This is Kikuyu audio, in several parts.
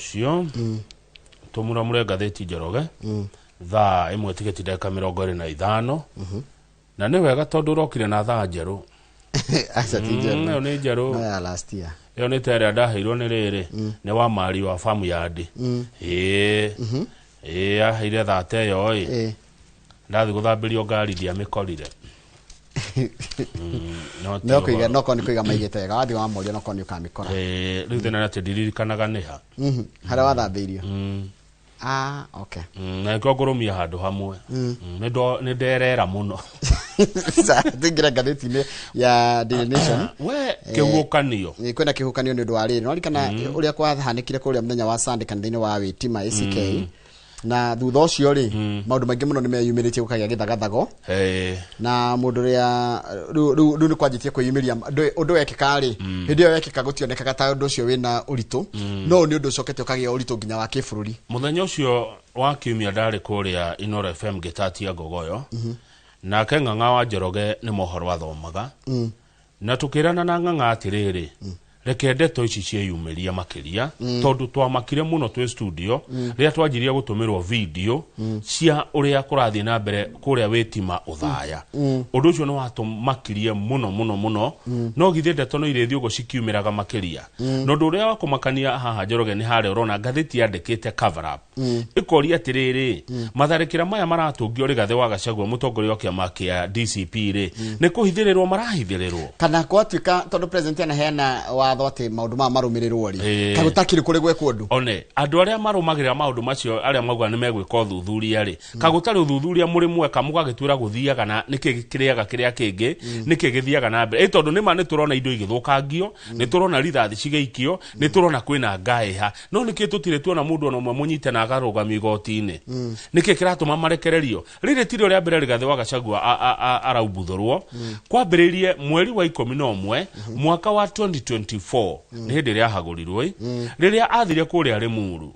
Ũcio tũmuramure ngathĩti, Njoroge. Thaa 1 tigĩti ndagĩka 25, na nĩ wega tondũ ũrokire na thaa njerũ. Aca, ti njerũ. Ĩyo nĩ njerũ. No ya last year. Ĩyo nĩ ta ĩrĩa ndaheirwo nĩ rĩrĩ, nĩ wa mari wa famu yandi. Ĩĩ, aheire thaa ta ĩyo ĩ. Ndathiĩ gũthambĩrio ngari ndiamĩkorire. No ti No kũiga ũhoro. No korwo nĩ kũiga maigĩte wega, wathiĩ wamoria no korwo nĩ ũkamĩkora. Ĩĩ, rĩu thĩna nĩ atĩ ndiririkanaga nĩ ha. Harĩa wathambĩirio. Ah, okay. Na nĩkĩo ngũrũmia handũ hamwe. Nĩ nderera mũno. Tũingĩre ngathĩti-inĩ ya Daily Nation. We, kĩhuhũkanio. Kwĩna kĩhuhũkanio nĩ ũndũ wa rĩrĩ, nĩwarikana ũrĩa kwahanĩkire kũrĩa mũthenya wa Sunday kanitha-inĩ wa Wĩtima ACK, na thutha ũcio rĩ, maũndũ maingĩ mũno nĩ meyumĩrĩtie, gũkagĩa gĩthagathago na mũndũ ũrĩa rĩu nĩ kwanjĩtie kwĩyumĩria. Ũndũ wekĩka rĩ, hĩndĩ ĩyo wekĩka gũtionekaga ta ũndũ ũcio wĩna ũritũ, no ũyũ nĩ ũndũ ũcokete ũkagĩa ũritũ nginya wa kĩbũrũri. Mũthenya ũcio wa kiumia ndarĩ kũrĩa Inoro FM ngĩtatia ngogoyo, nake Ng'ang'a wa Njoroge nĩ mohoro athomaga, na tũkĩrana na Ng'ang'a atĩrĩrĩ, reke ndeto ici ciĩyumĩria makĩria, tondũ twamakire mũno twĩ studio rĩrĩa twanjirie gũtũmĩrwo video cia ũrĩa kũrathiĩ na mbere kũrĩa Wĩtima Ũthaya. Ũndũ ũcio nĩ watũmakirie mũno mũno mũno. No githĩ ndeto no irĩthiĩ ũguo cikiumĩraga makĩria? Na ũndũ ũrĩa wa kũmakania haha, Njoroge, nĩ harĩa ũrona ngathĩti yandĩkĩte cover up, ĩkoria atĩrĩrĩ, matharĩkĩra maya maratũngio Rigathĩ wa Gachagua, mũtongoria wa kĩama kĩa DCP rĩ, nĩ kũhithĩrĩrwo marahithĩrĩrwo? Kana gwatuĩka tondũ president anaheana watho atĩ maũndũ maya marũmĩrĩrwo rĩ, kana gũtakĩrĩ kũrĩ gwekwo ũndũ. One andũ arĩa marũmagĩrĩra maũndũ macio, arĩa mauga nĩ megwĩka ũthuthuria rĩ, kagũtarĩ ũthuthuria mũrĩ mweka mũgagĩtuĩra gũthiaga na nĩkĩ kĩrĩaga kĩrĩa kĩngĩ, nĩkĩ gĩthiaga na mbere? Ĩ tondũ nĩma nĩ tũrona indo igĩthũkangio, nĩ tũrona rithathi cigĩikio, nĩ tũrona kwĩna ngaĩha, no nĩkĩ tũtirĩ tuona mũndũ ona ũmwe mũnyite na akarũgamio igoti-inĩ? Nĩkĩ kĩratũma marekererio? Rĩrĩ tirĩo rĩa mbere Rigathĩ wa Gachagua araubuthũrwo. Kwambĩrĩirie mweri wa 11 mwaka wa 2024, nĩ hĩndĩ ĩrĩa ahagũrirwo ĩ, rĩrĩa athire kũrĩa Rĩmuru.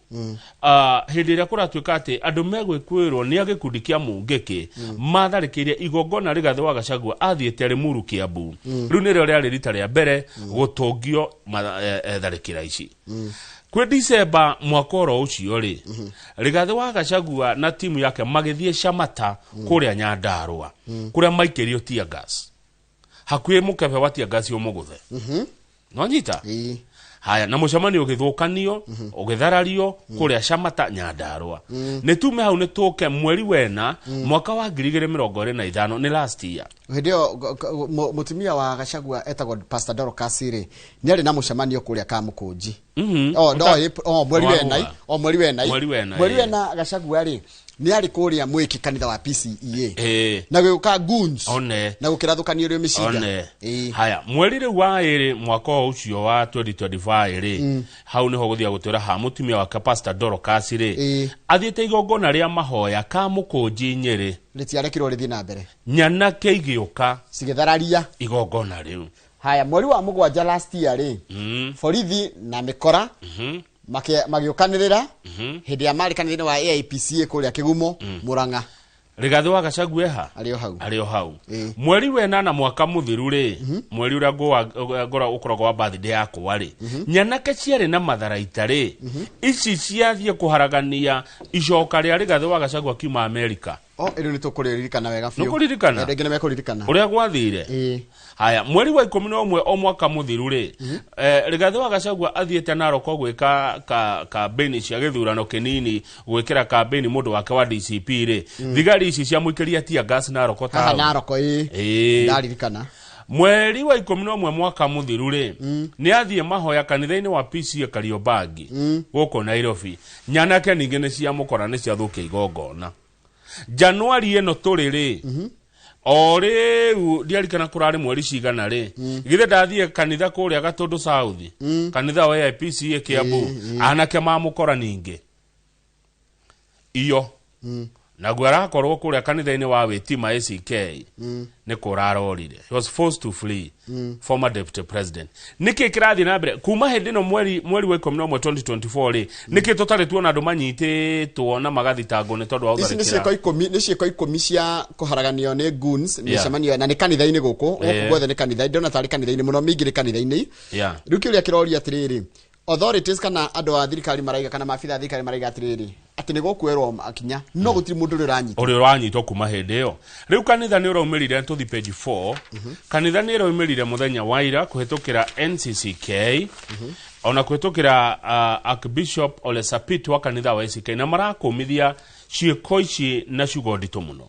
Ah, hĩndĩ ĩrĩa kũratuĩka atĩ andũ megwĩkũĩrwo nĩ a gĩkundi kĩa Mũngĩkĩ matharĩkĩire igongona Rigathĩ wa Gachagua athiĩte Rĩmuru, Kĩambu. Rĩu nĩrĩo rĩarĩ rita rĩa mbere gũtũngio tharĩkĩra ici. Kwĩ Dicemba mwaka oro ũcio rĩ, Rigathĩ wa Gachagua na timu yake magĩthiĩ Shamata kũrĩa Nyandarũa, kũrĩa maikĩrio tear gas, hakuhĩ mũkebe wa tear gas ũmũgũthe. Nonyita? Ĩĩ. Haya, na mũcemanio ũgĩthũkanio, ũgĩtharario kũrĩa Shamata, Nyandarũa. Nĩ tume hau nĩ tũke mweri wena mwaka wa 2025, nĩ last year. Hĩndĩ ĩyo mũtumia wa Gachagua etagwo Pastor Dorcas rĩ, nĩ arĩ na mũcemanio kũrĩa Kamũkũnji. Oh, no, oh, mweri Warũga. wena, oh, mweri wena. Mweri wena, Mweri ĩ. wena Gachagua rĩ, nĩ arĩ kũrĩa Mwĩki kanitha wa PCEA na gũgĩũka goons One. na gũkĩrathũkanio rĩo mĩcinga. One. Ĩ. Haya, mweri rĩu wa ĩrĩ mwaka o ũcio wa 2025 rĩ, hau nĩho gũthiaga gũtwĩra ha mũtumia wake Pastor Dorcas rĩ, athiĩte igongona rĩa mahoya Kamũkũnji, Nyĩrĩ. Rĩtiarekirwo rĩthiĩ na mbere. Nyanake igĩũka cigĩthararia igongona rĩu. Haya, mweri wa mũgwanja last year rĩ, borithi na mĩkora magĩũkanĩrĩra hĩndĩ ya marĩ kanitha-inĩ wa AIPCA kũrĩa Kĩgumo, Mũrang'a. Rigathĩ wa Gachagua eha? Arĩ o hau. Arĩ o hau. Mweri wenana mwaka mũthiru rĩ, mweri ũrĩa ngũra ũkoragwo wa birthday yakwa rĩ, nyanake ciarĩ na matharaita rĩ, ici ciathiĩ kũharagania icoka rĩa Rigathĩ wa Gachagua akiuma Amerika. O ĩrĩu nĩ tũkũrĩririkana wega biũ. Nĩũkũririkana? Andũ aingĩ nĩ mekũririkana ũrĩa gwathire. Haya, mweri wa 11 o mwaka mũthiru rĩ, Rigathĩ wa Gachagua athiĩte Naroko gwĩka kambĩini cia gĩthurano kĩnini, gwĩkĩra kambĩini mũndũ wake wa DCP rĩ, thigari ici ciamũikĩria tear gas Naroko haha town. Naroko, ĩ. Ndaririkana. Mweri wa 11 mwaka mũthiru rĩ, nĩ athiĩ mahoya kanitha-inĩ wa PCA Kariobangi gũkũ Nairobi, nyanake ningĩ nĩ ciamũkora, nĩ ciathũkia igongona. Januari ĩno tũrĩ rĩ, o rĩu ndiarikana kũrarĩ mweri cigana rĩ, githĩ ndathiĩ kanitha kũrĩa Gatũndũ South, kanitha wa AIPCA Kiambu, anake mamũkora ningĩ iyo naguo arakorwo kũrĩa kanitha-inĩ wa Wĩtima ACK nĩ kũrarorire. He was forced to flee, former deputy president. Nĩkĩ kĩrathiĩ na mbere kuma hĩndĩ ĩno, mweri wa 11 2024 rĩ? Nĩkĩ tũtarĩ tuona andũ manyitĩtwo na magathitangwo nĩ tondũ wa Ici nĩ ũtharĩkĩra? ciĩko 10, nĩ ciĩko 10 cia kũharaganio nĩ goons. Mĩcemanio na nĩ kanitha-inĩ gũkũ, gũkũ guothe nĩ kanitha, ndĩrona tarĩ kanitha-inĩ mũno, mĩingĩ nĩ kanitha-inĩ. Rĩu kĩũria kĩroria atĩrĩrĩ, Authorities kana andũ a thirikari maraiga kana maabitha a thirikari maraiga atĩrĩrĩ atĩ nĩ gũkuoerwo makinya no gũtirĩ mũndũ ũrĩa ũranyitwo. Ũrĩa ũranyitwo kuma hĩndĩ ĩyo. Rĩu kanitha nĩ ũraumĩrire, tũthi page 4. Kanitha nĩ ĩraumĩrire mũthenya wa ira kũhĩtũkĩra NCCK ona kũhĩtũkĩra Archbishop Ole Sapit wa kanitha wa ACK, na marakũmithia ciĩko ici na ciugo nditũ mũno.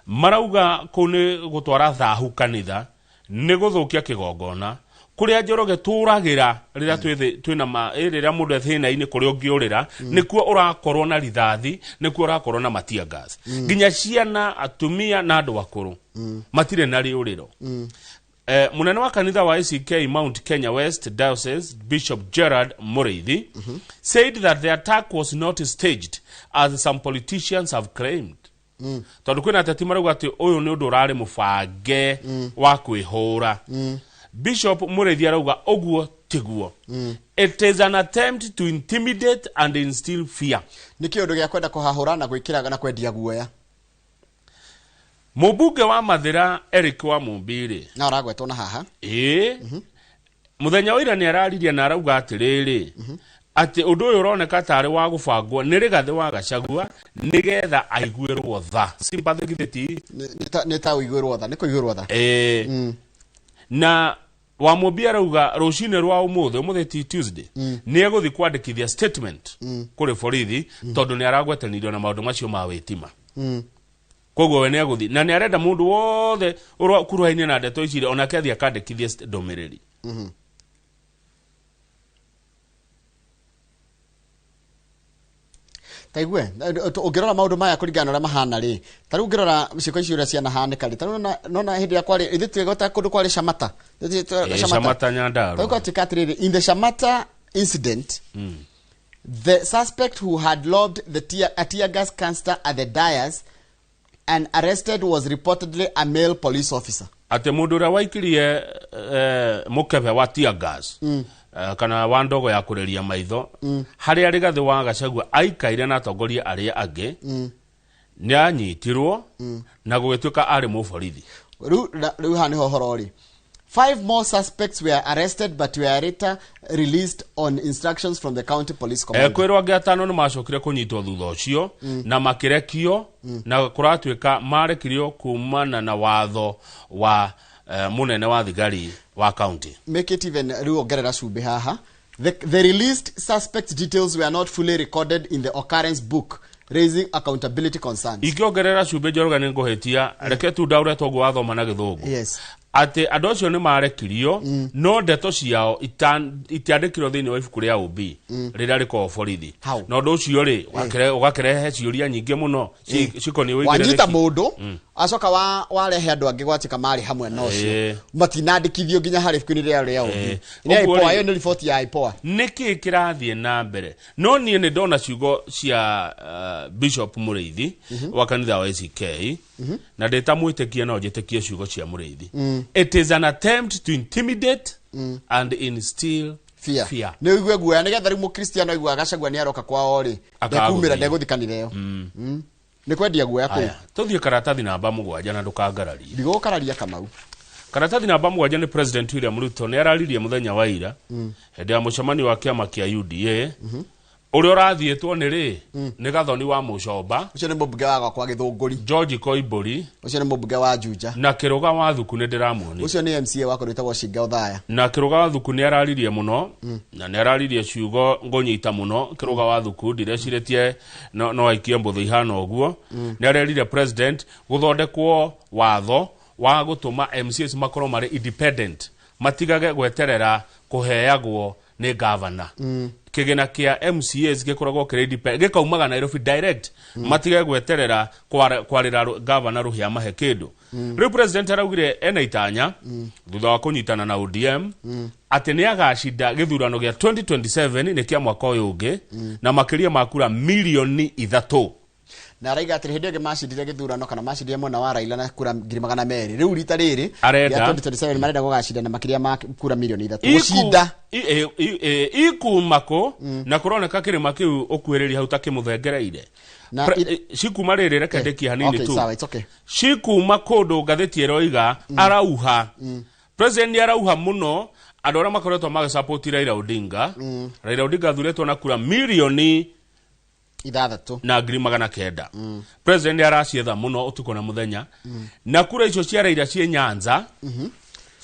Marauga kũu nĩ gũtwara thahu kanitha, nĩ gũthũkia kĩgongona kũrĩa Njoroge tũragĩra rĩrĩa twĩna rĩrĩa mũndũ e thĩna-inĩ, kũrĩa ũngĩũrĩra nĩkuo ũrakorwo na rithathi, nĩkuo ũrakorwo na matear gas, nginya ciana, atumia na andũ akũrũ matirĩ na rĩũrĩro. Munene wa kanitha wa ACK Mount Kenya West Diocese, Bishop Gerard Muriithi, said that the attack was not staged as some politicians have claimed. Tondũ kwĩna ateti marauga atĩ ũyũ nĩ ũndũ ũrarĩ mũbange wa kwĩhũra. Bishop Muriithi arauga ũguo tiguo. It is an attempt to intimidate and instill fear. Nĩ kĩũndũ gĩa kwenda kũhahũra na gwĩkĩra na kwendia guoya. Mũmbunge wa Mathĩra Eric wa Mumbirĩ Na ũragwetwo na haha. Ĩĩ, mũthenya wa ira nĩ araririe na arauga atĩrĩrĩ atĩ ũndũ ũyũ ũroneka tarĩ wa gũbangwo nĩ Rigathĩ wa Gachagua nĩgetha aiguĩrwo tha. Sympathy githĩ ti Nĩ ta ũiguĩrwo tha, nĩ kũiguĩrwo tha. Ĩĩ, na Wamũmbi arauga rũcinĩ rwa ũmũthĩ, ũmũthĩ ti Tuesday, nĩ egũthiĩ kwandĩkithia statement kũrĩ borithi tondũ nĩ aragwatanirio na maũndũ macio ma wĩtima. Koguo we nĩ egũthiĩ na nĩ arenda mũndũ wothe ũkuruhainie na ndeto ici onake athiĩ akandĩkithie ndũmĩrĩri. Taigue ũngĩrora maũndũ maya kũringana na ũrĩa mahana rĩ, ta rĩu ũngĩrora ciĩko icio ũrĩa cianahanĩka rĩ, ta rĩu nona hĩndĩ ĩrĩa kwarĩ ithuĩ twĩgweta kũndũ kwarĩ Shamata. Shamata Nyandarua. Tarĩu gwatuĩka atĩrĩrĩ, in the Shamata incident, the suspect who had lobbed a tear gas canister at the dais and arrested was reportedly a male police officer. Atĩ mũndũ ũrĩa waikirie mũkebe wa tear gas kana wa ndogo ya kũrĩria maitho harĩa Rigathĩ wa Gachagua aikaire na atongoria arĩa angĩ nĩ anyitirwo na gũgĩtuĩka arĩ mũborithi. Rĩu haha nĩho ũhoro ũrĩ. 5 more suspects were arrested but were later released on instructions from the county police commander. Kwĩrwo angĩ atano nĩ macokire kũnyitwo thutha ũcio na makĩrekio, na kũratuĩka marekirio kumana na watho wa mũnene wa thigari wa county. Make it even, rĩu ongerera cumbĩ haha. The released suspect details were not fully recorded in the occurrence book, raising accountability concerns. Ingĩongerera cumbĩ Njoroge nĩ ngũhĩtia, reke tu ndaũre toguo wathoma na gĩthũngũ. Atĩ andũ acio nĩ marekirio no ndeto ciao itiandĩkirwo thĩinĩ wa ibuku rĩa OB rĩrĩa rĩkoragwo borithi. How? Na ũndũ ũcio rĩ ũgakĩrehe ciũria nyingĩ mũno cikoniĩ ũigĩrĩrĩki. Wanyita mũndũ acoka warehe andũ angĩ gwatuĩka marĩ hamwe na ũcio. Matinandĩkithio nginya harĩ ibuku-inĩ rĩa OB. Nĩ Ũguo IPOA, rĩ, ĩyo nĩ riboti ya IPOA. Nĩkĩ kĩrathiĩ na mbere? No niĩ nĩ ndona ciugo cia Bishop Muriithi wa kanitha wa ACK na ndĩtamwĩtĩkia no njĩtĩkie ciugo cia Muriithi. It is an attempt to intimidate and instill fear. fear. Nĩ ũigue guoya nĩgetha rĩu mũkristiano aigua Gachagua nĩ aroka kwao rĩ, Akaga ndekumĩra, gũthiĩ. ndegũthiĩ kanitha ĩyo. Nĩ kwendia guoya kũu. Aya, tũthiĩ karatathi namba 7 na ndũkangararie. Ndigũkararia Kamau. Karatathi namba 7 nĩ President William Ruto nĩ araririe mũthenya wa ira hĩndĩ ya mũcemanio wa kĩama kĩa UDA ũrĩa ũrathiĩtwo nĩ rĩ nĩ Gathoni wa Mũcomba. Ũcio nĩ mũmbunge wa gwakwa Gĩthũngũri. George Koimbũri. Ũcio nĩ mũmbunge wa Juja. Na Kĩrũga wa Thuku nĩ ndĩramuonire. Ũcio nĩ MCA wakwa wĩtagwo Shinga Othaya. Na Kĩrũga wa Thuku nĩ araririe mũno na nĩ araririe ciugo ngũnyita mũno. Kĩrũga wa Thuku ndirecirĩtie no aikie mbũthũ ihana ũguo. Nĩ arerire president gũthondekwo watho wa gũtũma MCAs makorwo marĩ independent, matigage gweterera kũheagwo nĩ governor. Kĩgĩna kĩa MCAs gĩkoragwo kĩrĩ independent, gĩkaumaga Nairobi direct, matige gweterera kwarĩra governor rũhĩa mahe kĩndũ. Rĩu president araugire ena itanya thutha wa kũnyitana na ODM atĩ nĩ agacinda gĩthurano gĩa 2027 nĩ kĩa mwaka ũyũ ũngĩ na makĩria ma kura milioni 3. Na araiga atĩ hĩndĩ ĩngĩ macindire gĩthurano kana macindire mwena wa Raila na kura ngiri magana merĩ. Rĩu rita rĩrĩ Arenda. rĩa 2027 marenda gũgacinda na makĩria ma kura milioni 3. Gũcinda. Ikuma kũ na kũroneka kĩrĩma kĩu ũkuhĩrĩria hau ta kĩmũthengereire. Na Cikuma rĩrĩ reke ndĩkie hanini Okay, tu. sawa, it's okay. Cikuma kũndũ ngathĩti ĩroiga arauha. President nĩ arauha mũno andũ arĩa makoretwo magĩsupport Raila Odinga. Raila Odinga athuretwo na kura mirioni 6 na 900,000. President nĩ aracietha mũno ũtukũ na mũthenya. Na kura icio cia Raila ciĩ Nyanza,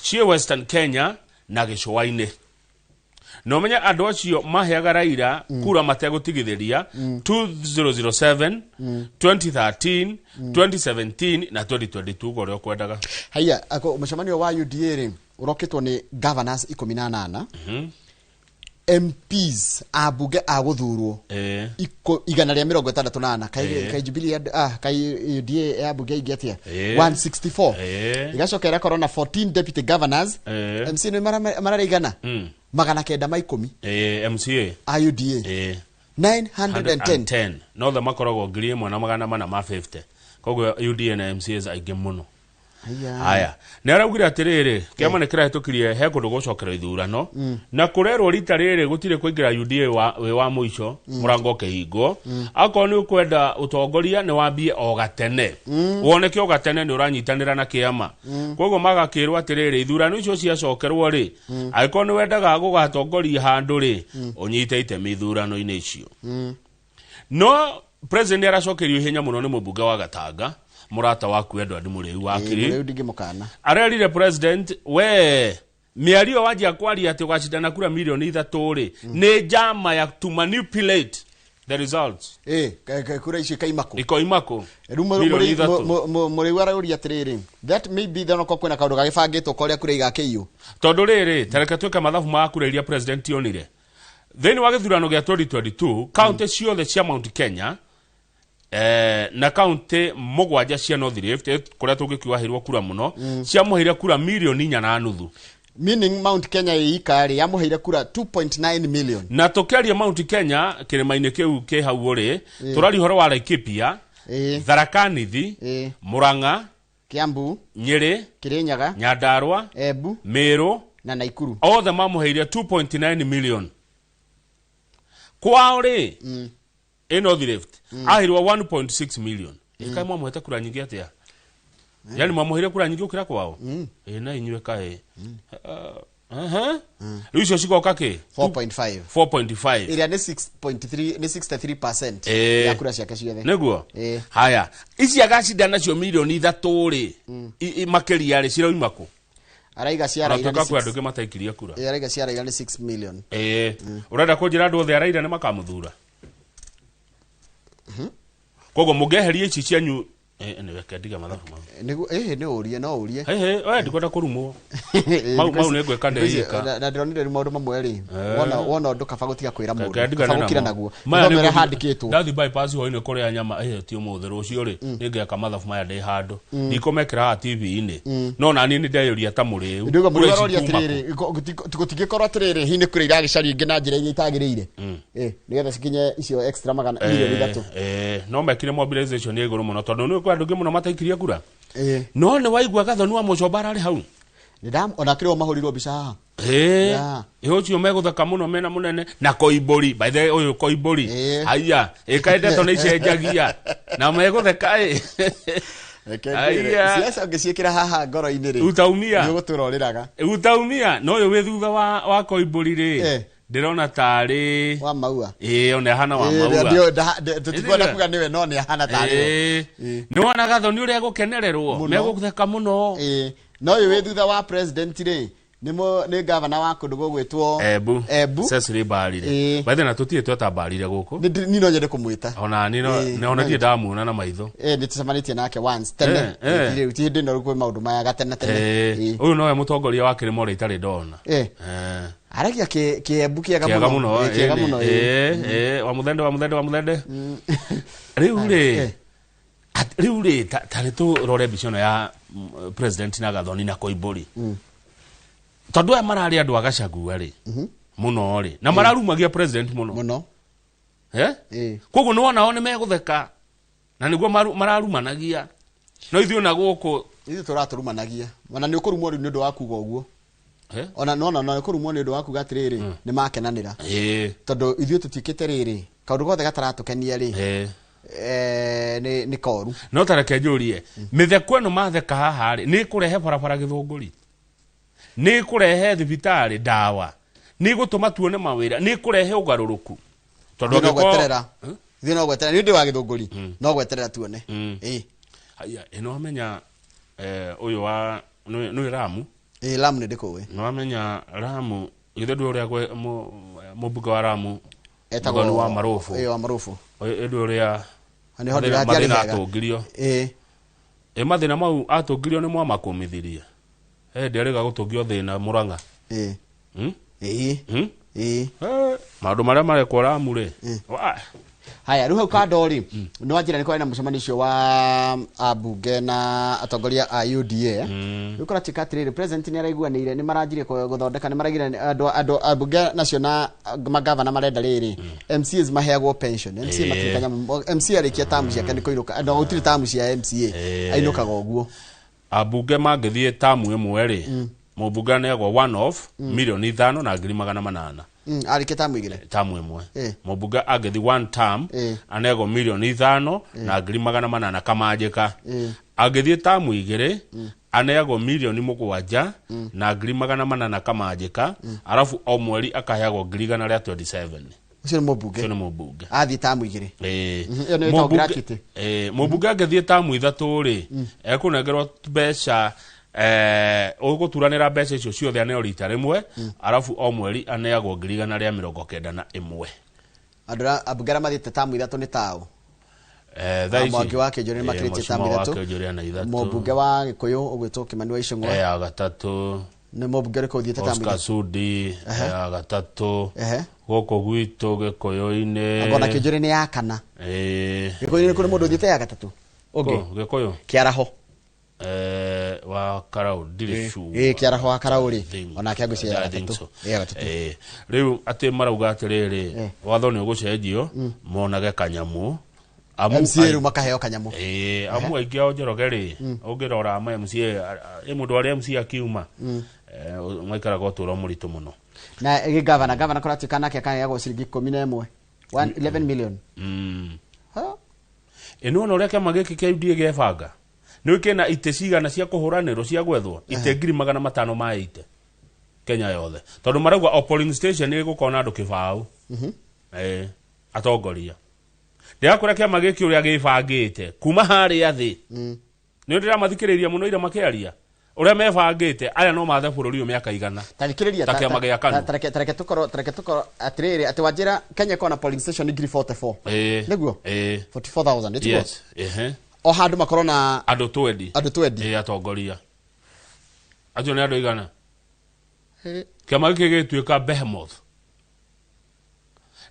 ciĩ Western Kenya na gĩcũa-inĩ. Na ũmenye andũ acio maheaga Raila kura mategũtigithĩria 2007, 2013, 2017 na 2022 ũrĩa ũkwendaga. Haya, mũcemanio wa UDA rĩ ũrokĩtwo nĩ governors 18, MPs ambunge a gũthurwo 164, kai Jubilee kai UDA ya mbunge ingĩ atĩa 164, igacoka ĩgakorwo na 14 deputy governors. MC nĩ mararĩ igana 910 MCA a UDA 910. No the makoragwo 1450, koguo UDA na MCAs aingĩ mũno. Haya, nĩ araugire atĩrĩrĩ, kĩama nĩ kĩrahĩtũkirie he kũndũ gũcokerwo ithurano na kũrerwo rita rĩrĩ gũtirĩ kũingĩra UDA wĩ wa mũico, mũrango ũkĩhingwo. Akorwo nĩ ũkwenda ũtongoria nĩ wambie o gatene, woneke o gatene nĩ ũranyitanĩra na kĩama. Koguo magakĩrwo atĩrĩrĩ, ithurano icio ciacokerwo rĩ, angĩkorwo nĩ wendaga gũgatongoria handũ rĩ, ũnyite itemi ithurano-inĩ icio. No president nĩ aracokerio ihenya mũno nĩ mũmbunge wa Gatanga, mũrata waku Edward Mũrĩu wa Kiri. Mũrĩu ndingĩmũkana. Arerire president, we mĩario wanjia kwaria atĩ ũgacindana kura mirioni 3 rĩ, nĩ njama ya to manipulate the results. Kura icio ikaima kũ? Ikoima kũ? Rĩu Mirioni 3. Mũrĩu arauria atĩrĩrĩ, that may be then okorwo kwĩna kaũndũ gagĩbangĩtwo korĩa kura igakĩiywo. Tondũ rĩrĩ, ta reke twĩke mathabu ma kura iria president onire thĩinĩ wa gĩthurano gĩa 2022, kaunti ciothe cia Mount Kenya na kaunti 7 cia North Rift, kũrĩa tũngĩkiuga heirwo kura mũno, ciamũheire kura mirioni 4.5. Meaning Mount Kenya ĩika rĩ yamũheire kura 2.9 million. Na tũkĩaria Mount Kenya kĩrĩma-inĩ kĩu kĩ hau rĩ, tũraria ũhoro wa Laikipia, Tharaka Nithi, Murang'a, Kiambu, Nyeri, Kirinyaga, Nyandarua, Embu, Meru na Nakuru. Othe mamũheire 2.9 million. Kwao rĩ, ĩ North Rift aheirwo 1.6 million. Ĩkaĩ mwamũhete kura nyingĩ atĩa? Yani mwamũheire kura nyingĩ gũkĩra kwao? Ĩ na inyuĩ kaĩ. Rĩu icio cigoka kĩ? 4.5. 4.5. Ĩrĩa nĩ 6.3, nĩ 63% ya kura ciake ciothe. Nĩguo? Haya, ici agacinda nacio mirioni 3 rĩ, makĩria rĩ, cirauma kũ? Araiga cia Raila Ona nĩ kwĩ six andũ angĩ mataikirie kura. Araiga cia Raila nĩ 6 million. Ũrenda kũnjĩra andũ othe a Raila nĩ makamũthura? Koguo mũngĩeheria ici cianyu, nĩ reke ndige mathabu mau. Nĩguo, nĩ ũrie, no ũrie. We ndikwenda kũrumwo. Mau nĩ ngwĩka ndĩika. Na ndĩronire rĩu maũndũ mamwe rĩ, wona ũndũ kaba gũtiga kwĩra mũndũ, Reke ndigane kaba namo. gũkira naguo. Maya Nĩthomera nĩ ngũthiĩ- handĩkĩtwo. Ndathi bypass hwainĩ kũrĩa nyama, ti ũmũthĩ, rũciũ rĩ, nĩngeka mathabu maya ndĩ handũ. Ndikũmekĩra haha T V-inĩ. No naniĩ nĩ ndeyũria ta mũrĩu. Ndauga mũrĩu Kũrĩa ici aroria kuma atĩrĩrĩ, kũ? gũtingĩkorwo atĩrĩrĩ, hihi nĩ kũrĩa iragĩcario ingĩ na njĩra iria itagĩrĩire. Nĩgetha cikinye icio extra magana mirioni 3. No mekire mobilization ya igũrũ mũno, tondũ nĩ kwĩ andũ aingĩ mũno mataikirie kura. No nĩ waigua Gathoni wa Mũcomba ararĩ hau? Ona kĩrĩ o mahũrirwo mbica haha. Ĩ ũcio megũtheka mũno mena mũnene na Koimbũri. By the way, ũyũ Koimbũri. Haiya, ĩkaĩ ndeto nĩ icenjagia. Na megũtheka ĩ. Reke ngwĩre, Haiya. ciaca ũngĩciĩkĩra haha ngoro-inĩ rĩ, Utaumia. nĩ ũgũtũra ũrĩraga. Utaumia. No ũyũ wĩ thutha wa Koimbũri rĩ, ndĩrona tarĩ Wa Maua. Ona ahana wa Maua. Tũtikwenda kuga nĩwe, no nĩ ahana tarĩ we. Nĩ wona Gathoni ũrĩa egũkenererwo? Mũno. Megũtheka mũno. No ũyũ wĩ thutha wa president rĩ, nĩ gavana wa kũndũ gũgwĩtwo Embu. Embu. Cecily Mbarire. By the way, na tũtirĩ tweta Mbarire gũkũ. Nĩ niĩ no nyende kũmwĩta. Ona niĩ no, nĩ ona ndirĩ ndamuona na maitho. Nĩ tũcemanĩtie nake once tene. Rĩu ti hĩndĩ ĩno kwĩ maũndũ maya gatene tene. Ũyũ nowe mũtongoria wa kĩrĩma ũrĩa itarĩ ndona. Aragia kĩembu kĩega Kĩega mũno. mũno, Kĩega mũno, wa mũthende, wa mũthende, wa mũthende. Rĩu rĩ, rĩu rĩ, ta rĩ tũrore mbica ĩno ya president na Gathoni na Koimbũri. Tondũ aya mararĩ andũ a Gachagua rĩ, mũno rĩ, na mararumagia president mũno. Mũno. Koguo nĩ wona o nĩ megũtheka, na nĩguo mararumanagia. No ithuĩ ona gũkũ Ithuĩ tũratũrumanagia. Ona nĩ ũkũrumwo rĩu nĩ ũndũ wa kuga ũguo. Ona no, no, no, kũrumwo nĩ ũndũ wa kuga atĩrĩrĩ, nĩ makenanĩra. Tondũ ithuĩ tũtuĩkĩte rĩrĩ, kaũndũ gothe gataratũkenia rĩ, nĩ koru. No ta reke njũrie, mĩtheko ĩno matheka haha rĩ, nĩ ĩkũrehe barabara Gĩthũngũri? Nĩ kũrehe thibitarĩ ndawa, nĩ gũtũma tuone mawĩra, nĩ kũrehe ũgarũrũku. Tondũ no angĩkorwo- gweterera ithuĩ no gweterera, nĩ ũndũ wa gĩthũngũri no gweterera tuone. Ĩĩ. Haya, ĩno wamenya ũyũ wa nĩ Ramu. Ĩĩ, Lamu nĩ ndĩkũĩ. Nĩ wamenya Ramu githĩ ndũ ũrĩa mũmbunge wa Ramu Etagwo Mũthoni wa Marũbũ. Ĩĩ, wa Marũbũ. Ĩndũ ũrĩa Nĩ ho ndĩratiarĩ mathĩna hega. atũngirio. Ĩĩ. Ĩ mathĩna mau atũngirio nĩ mwamakũmithirie. Hĩndĩ arĩga gũtũngio thĩna Mũrang'a. Ĩĩ. Hmm? Ĩĩ. Hmm? Ĩĩ. Maũndũ marĩa marekwo Ramu rĩ. Wa- Haya, rĩu hau kando rĩ, nĩ wanjĩra nĩ kwarĩ na mũcemanio ũcio wa ambunge na atongoria a UDA. Rĩu kũratuĩka atĩrĩrĩ, president nĩ araiguanĩire, nĩ maranjirie gũthondeka, nĩ maraigire andũ ambunge nacio na magavana marenda rĩrĩ, MCAs maheagwo pension. MCA matirĩ kanyamũ, MCA arĩkia tamu ciake nĩ kũinũka, no gũtirĩ tamu cia MCA, ainũkaga ũguo. Ambunge mangĩthiĩ tamu ĩmwe rĩ, mũmbunge aneagwo one off 5,800,000. Arĩkia tamu igĩrĩ. Tamu ĩmwe. Mũmbunge angĩthiĩ one term aneagwo 5,800,000 kamanjĩka. Angĩthiĩ tamu igĩrĩ aneagwo 7,800,000 kamanjĩka, arabu o mweri akaheagwo 127,000. Ũcio nĩ mũmbunge. Ũcio nĩ mũmbunge. Athiĩ tamu igĩrĩ. Ĩĩ. Ĩyo nĩ ĩtagwo gratuity. Ĩĩ, mũmbunge angĩthiĩ tamu ithatũ rĩ, ekũnengerwo mbeca, ũgũturanĩra mbeca icio ciothe aneo rita rĩmwe, arabu o mweri aneagwo 191,000. Andũ ambunge arĩa mathiĩte tamu ithatũ nĩ taũ? Thaa ici. Mwangi wa Kĩnjũri nĩ makĩrĩtie tamu Mheshimiwa wa ithatũ. Kĩnjũri ana ithatũ. Mũmbunge wa Gĩkũyũ ũgwĩtwo Kĩmani wa Icũng'wa. Ya gatatũ. Nĩ mũmbunge ũrĩkũ ũthiĩte tamu Oscar ithatũ? Sudi, ya gatatũ. Ehe. Gũkũ gwitũ Gĩkũyũ-inĩ. Angona Kĩnjũri nĩ ya kana. Gĩkũyũ-inĩ kũrĩ mũndũ ũthiĩte ya gatatũ? Ũngĩ? Kũ, Gĩkũyũ? Kĩaraho. Wa Karau, ndirĩ sure. Ĩĩ, Kĩaraho wa Karau rĩ, Think- onake angwĩciria ya I think gatatũ. so. Ĩĩ, ya gatatũ. Rĩu atĩ marauga atĩrĩrĩ, watho nĩ ũgũcenjio monage kanyamũ. Amu MCA rĩu makaheo kanyamũ. Ĩĩ, amu aingĩ ao Njoroge rĩ, ũngĩrora ama MCA, ĩ mũndũ arĩa MCA akiuma, maikaraga ũtũũro mũritũ mũno. Na ĩ gavana, gavana kũratuĩka nake akaheagwo ciringi ikũmi na ĩmwe. One, 11 million. Ha? Ĩ nĩwona ũrĩa kĩama gĩkĩ kĩa UDA gĩebanga? Nĩ kĩna itĩ cigana cia kũhũranĩrwo cia gwethwo? Itĩ 580,000 Kenya yothe. Tondũ marauga o polling station nĩ ĩgũkorwo na andũ kĩbaũ. Atongoria. Ndĩrakwĩra kĩama gĩkĩ ũrĩa gĩbangĩte kuma harĩa thĩ. Nĩ ndĩramathikĩrĩria mũno ira makĩaria. Ũrĩa mebangĩte aya no mathe bũrũri ũyũ mĩaka igana. Ta thikĩrĩria, Ta kĩama gĩa KANU. ta reke tũkorwo, ta reke tũkorwo atĩrĩrĩ, atĩ wanjĩra Kenya ĩkorwo na polling station ngiri 44. Nĩguo? 44,000, ĩtiguo? Yes. Ehe. O handũ makorwo na andũ twendi. Andũ twendi. Ĩĩ, atongoria. Acio nĩ andũ igana. Kĩama gĩkĩ gĩgĩtuĩka behemoth.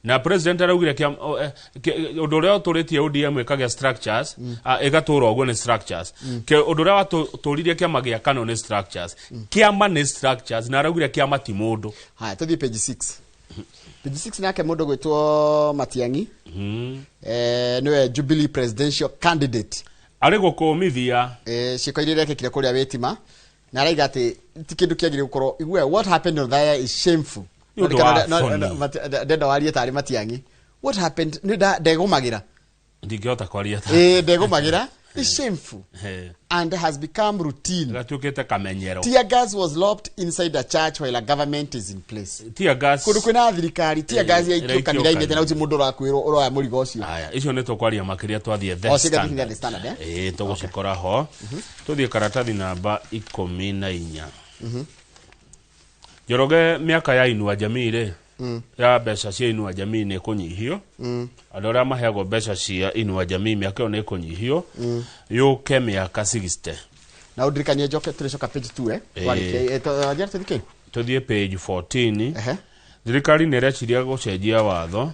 Na president araugire ũndũ ũrĩa ũtũrĩtie ODM ĩkagĩa structures, ĩgatũra ũguo nĩ structures. Ũndũ ũrĩa watũririe kĩama gĩa KANU nĩ structures. Kĩama nĩ structures, na araugire kĩama ti mũndũ. Haya, tũthiĩ page 6. Page 6 nake mũndũ gwĩtwo Matiang'i. Nĩwe Jubilee presidential candidate. Arĩ gũkũmithia. Ciĩko iria irekĩkire kũrĩa Wĩtima, na araiga atĩ ti kĩndũ kĩagĩrĩire gũkorwo, igue, what happened on there is shameful. Nĩ ũndũ wa No, no, thoni. no, ndenda warie tarĩ Matiang'i. What happened? Nĩ ndegũmagĩra. Ndingĩhota kwaria ta. Ndegũmagĩra. It's shameful. And has become routine. Gatuĩkĩte kamenyero. Tear gas was lopped inside a church while a government is in place. Tear gas. Kũndũ kwĩna thirikari, tear gas yaikio Ĩraikio kanitha-inĩ, kanitha. tena gũtirĩ mũndũ ũrakwĩrwo ũroya mũrigo ũcio. Aya, icio nĩ tũkwaria makĩria twathiĩ The O, ciĩga Standard. The Standard, eh? Ĩĩ, tũgũcikora ho. Tũthiĩ karatathi namba ikũmi na inya. Njoroge, mĩaka ya Inua Jamii rĩ, ya mbeca cia Inua Jamii nĩ ĩkũnyihio. Andũ arĩa maheagwo mbeca cia Inua Jamii mĩaka ĩyo nĩ ĩkũnyihio. Yũke mĩaka 60. Na ũndirikanie njoke tũrĩcoka page 2, eh? Ĩĩ. Twarĩkia, njĩra tũthiĩ kĩ? Tũthiĩ page 14. Thirikari nĩ ĩreciria gũcenjia watho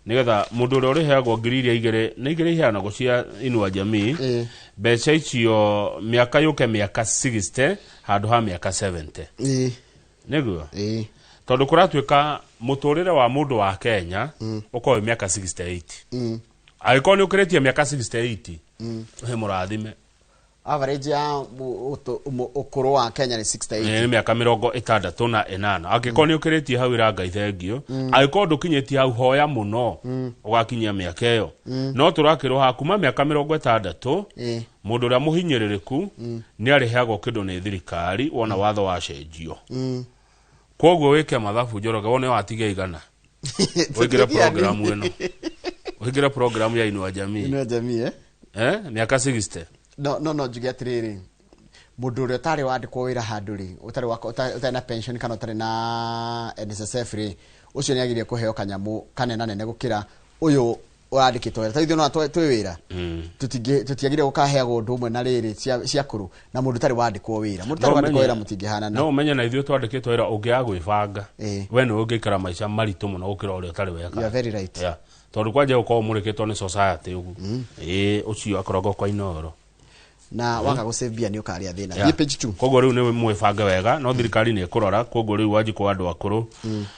nĩgetha mũndũ ũrĩa ũrĩheagwo ngiri iria igĩrĩ nĩ igĩrĩ iheanagwo cia Inua Jamii, mbeca icio mĩaka yũke mĩaka 60 handũ ha mĩaka 70. Nĩguo? Tondũ kũratuĩka mũtũrĩre wa mũndũ wa Kenya ũkorwo wĩ mĩaka 68. Angĩkorwo nĩ ũkĩrĩtie mĩaka 68, he mũrathime. Average ya ũkũrũ wa Kenya nĩ 68. Nĩ mĩaka 68. Angĩkorwo nĩ ũkĩrĩtie hau ĩra Ngai thengio, angĩkorwo ndũkinyĩtie hau hoya mũno ũgakinyia mĩaka ĩyo. No tũrakĩrwo haha kuma mĩaka 60 mũndũ ũrĩa mũhinyĩrĩrĩku nĩ arĩheagwo kĩndũ nĩ thirikari wona watho wacenjio. Koguo wĩke mathabu Njoroge wone watigia igana. Ũingĩre programu ĩno. Ũingĩre programu ya Inua Jamii. Inua Jamii mĩaka 60. No njuge atĩrĩrĩ, mũndũ ũrĩa ũtarĩ wandĩkwo wĩra handũ rĩ, ũtarĩ na pension kana ũtarĩ na NSSF rĩ, ũcio nĩ agĩrĩire kũheo kanyamũ kanenanene gũkĩra ũyũ ũrandĩkĩtwo wĩra. Ta ithuĩ no twĩ wĩra, tũtiagĩrĩire gũkaheagwo ũndũ ũmwe na rĩrĩ cia kũrũ na mũndũ ũtarĩ wandĩkwo wĩra. Mũndũ ũtarĩ wandĩkwo wĩra mũtingĩhanana. No ũmenye na ithuĩ twandĩkĩtwo wĩra ũngĩaga gwĩbanga, we nĩwe ũngĩikara maica maritũ mũno gũkĩra ũrĩa ũtarĩ weka. You are very right. Yeah. Tondũ kwanja gũkorwo mũrĩkĩtwo nĩ society ũguo. Ũcio akoragwo kwa Inooro. Na waga gũsave mbia nĩ ũkarĩa thĩna. Thiĩ page 2. Koguo rĩu nĩ mwĩbange wega, no thirikari nĩ ĩkũrora, koguo rĩu wanji kwa andũ akũrũ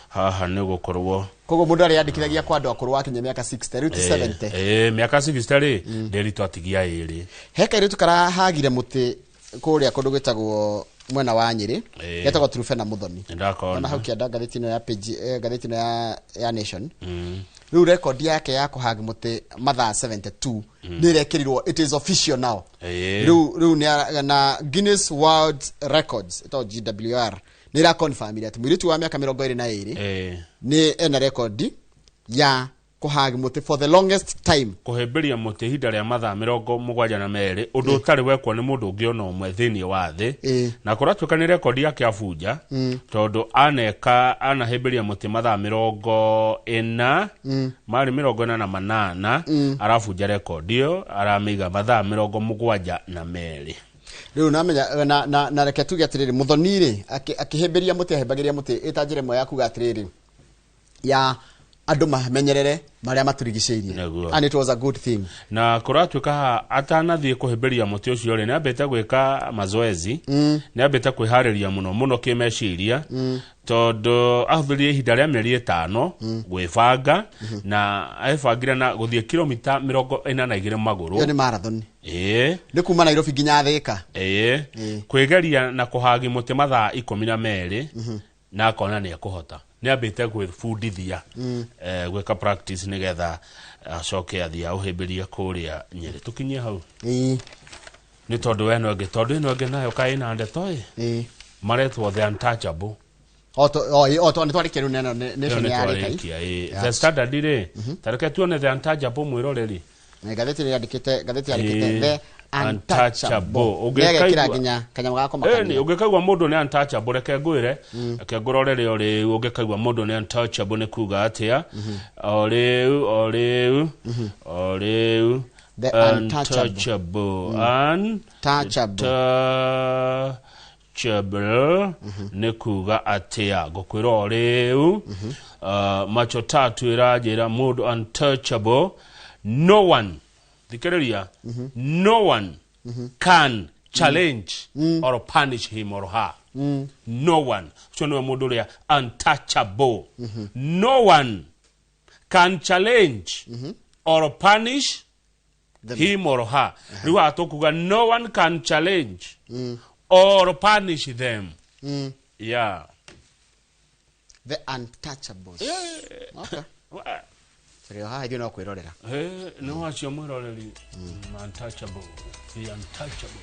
haha nĩ gũkorwo. Koguo mũndũ arĩandĩkithagia kwa andũ akũrũ wakinya mĩaka 60, rĩu ti 70. Mĩaka 60 rĩ, ndĩritũ atigia ĩrĩ. He kairĩtu karahagire mũtĩ kũrĩa kũndũ gwĩtagwo mwena wa Nyĩrĩ, getagwo Trufena Muthoni. Ona hau kĩanda ngathĩti ĩno ya page, ngathĩti ĩno ya Nation. Rĩu rekondi yake ya kũhag mũtĩ mathaa 72 nĩ ĩrekĩrirwo, it is official now. Rĩu nĩ na Guinness World Records ĩtagwo GWR nĩ ĩraconfirmire atĩ mũirĩtu wa mĩaka 22 nĩ ena rekondi ya kũhag mũtĩ for the longest time. Kũhĩmbĩria mũtĩ ihinda rĩa mathaa 72, ũndũ ũtarĩ wekwo nĩ mũndũ ũngĩ ona ũmwe thĩinĩ wa thĩ. Na kũratuĩka nĩ rekondi yake abunja, tondũ aneka anahĩmbĩria mũtĩ mathaa 40, marĩ 48, arabunja rekondi ĩyo, aramĩiga mathaa 72. Rĩu namenya na reke tuge atĩrĩrĩ, Muthoni rĩ akĩhĩmbĩria mũtĩ, ahĩmbagĩria mũtĩ ĩta njĩra ĩmwe ya kuga atĩrĩrĩ ya andũ mamenyerere marĩa maturigicĩirie, and it was a good thing. Na kũratuĩka atanathiĩ kũhĩmbĩria mũtĩ ũcio rĩ, nĩambĩte gwĩka mazoezi, nĩambĩte kwĩharĩria mũno mũno kĩmeciria, tondũ ahũthĩrire ihinda rĩa mĩeri 5 gwĩbanga, na ebangire na gũthiĩ kilomita 42 magũrũ. Ĩyo nĩ marathon. Nĩ kuma Nairobi nginya Thika. Kwĩgeria na kũhagi mũtĩ mathaa 12, na akona nĩ ekũhota. Nĩambĩte gwĩbundithia, gwĩka practice nĩgetha acoke athiĩ aũhĩmbĩrie kũrĩa Nyĩrĩ. Tũkinyie hau. Nĩ tondũ ĩno ĩngĩ, tondũ ĩno ĩngĩ nayo kaĩ ĩna ndeto ĩ. Maretwo the untouchable. O nĩ twarĩkia rĩu neno Nation yarĩka. The Standard rĩ, ta reke tuone the untouchable mwĩroreri. Ngathĩti yandĩkĩte, ngathĩti yandĩkĩte the untouchable. Ũngĩkaigua nginya kanyamũ gako makania. Ũngĩkaigua mũndũ nĩ untouchable, reke ngwĩre, reke ngũrorere o rĩu, ũngĩkaigua mũndũ nĩ untouchable nĩ kuga atĩa? O rĩu, o rĩu, o rĩu. The untouchable. Untouchable nĩ kuga atĩa? Ngũkwĩra o rĩu. Macho tatu ĩranjĩra mũndũ untouchable, no one, thikĩrĩria, no one can challenge or punish him or her. No one. Ũcio nĩwe mũndũ ũrĩa untouchable. No one can challenge or punish him or her. Rĩu haha tũkuga no one can challenge or punish them. Yeah. The untouchables. Okay. Rĩo haha ithuĩ no kwĩrorera. No acio mwĩroreri. Untouchable. The untouchable.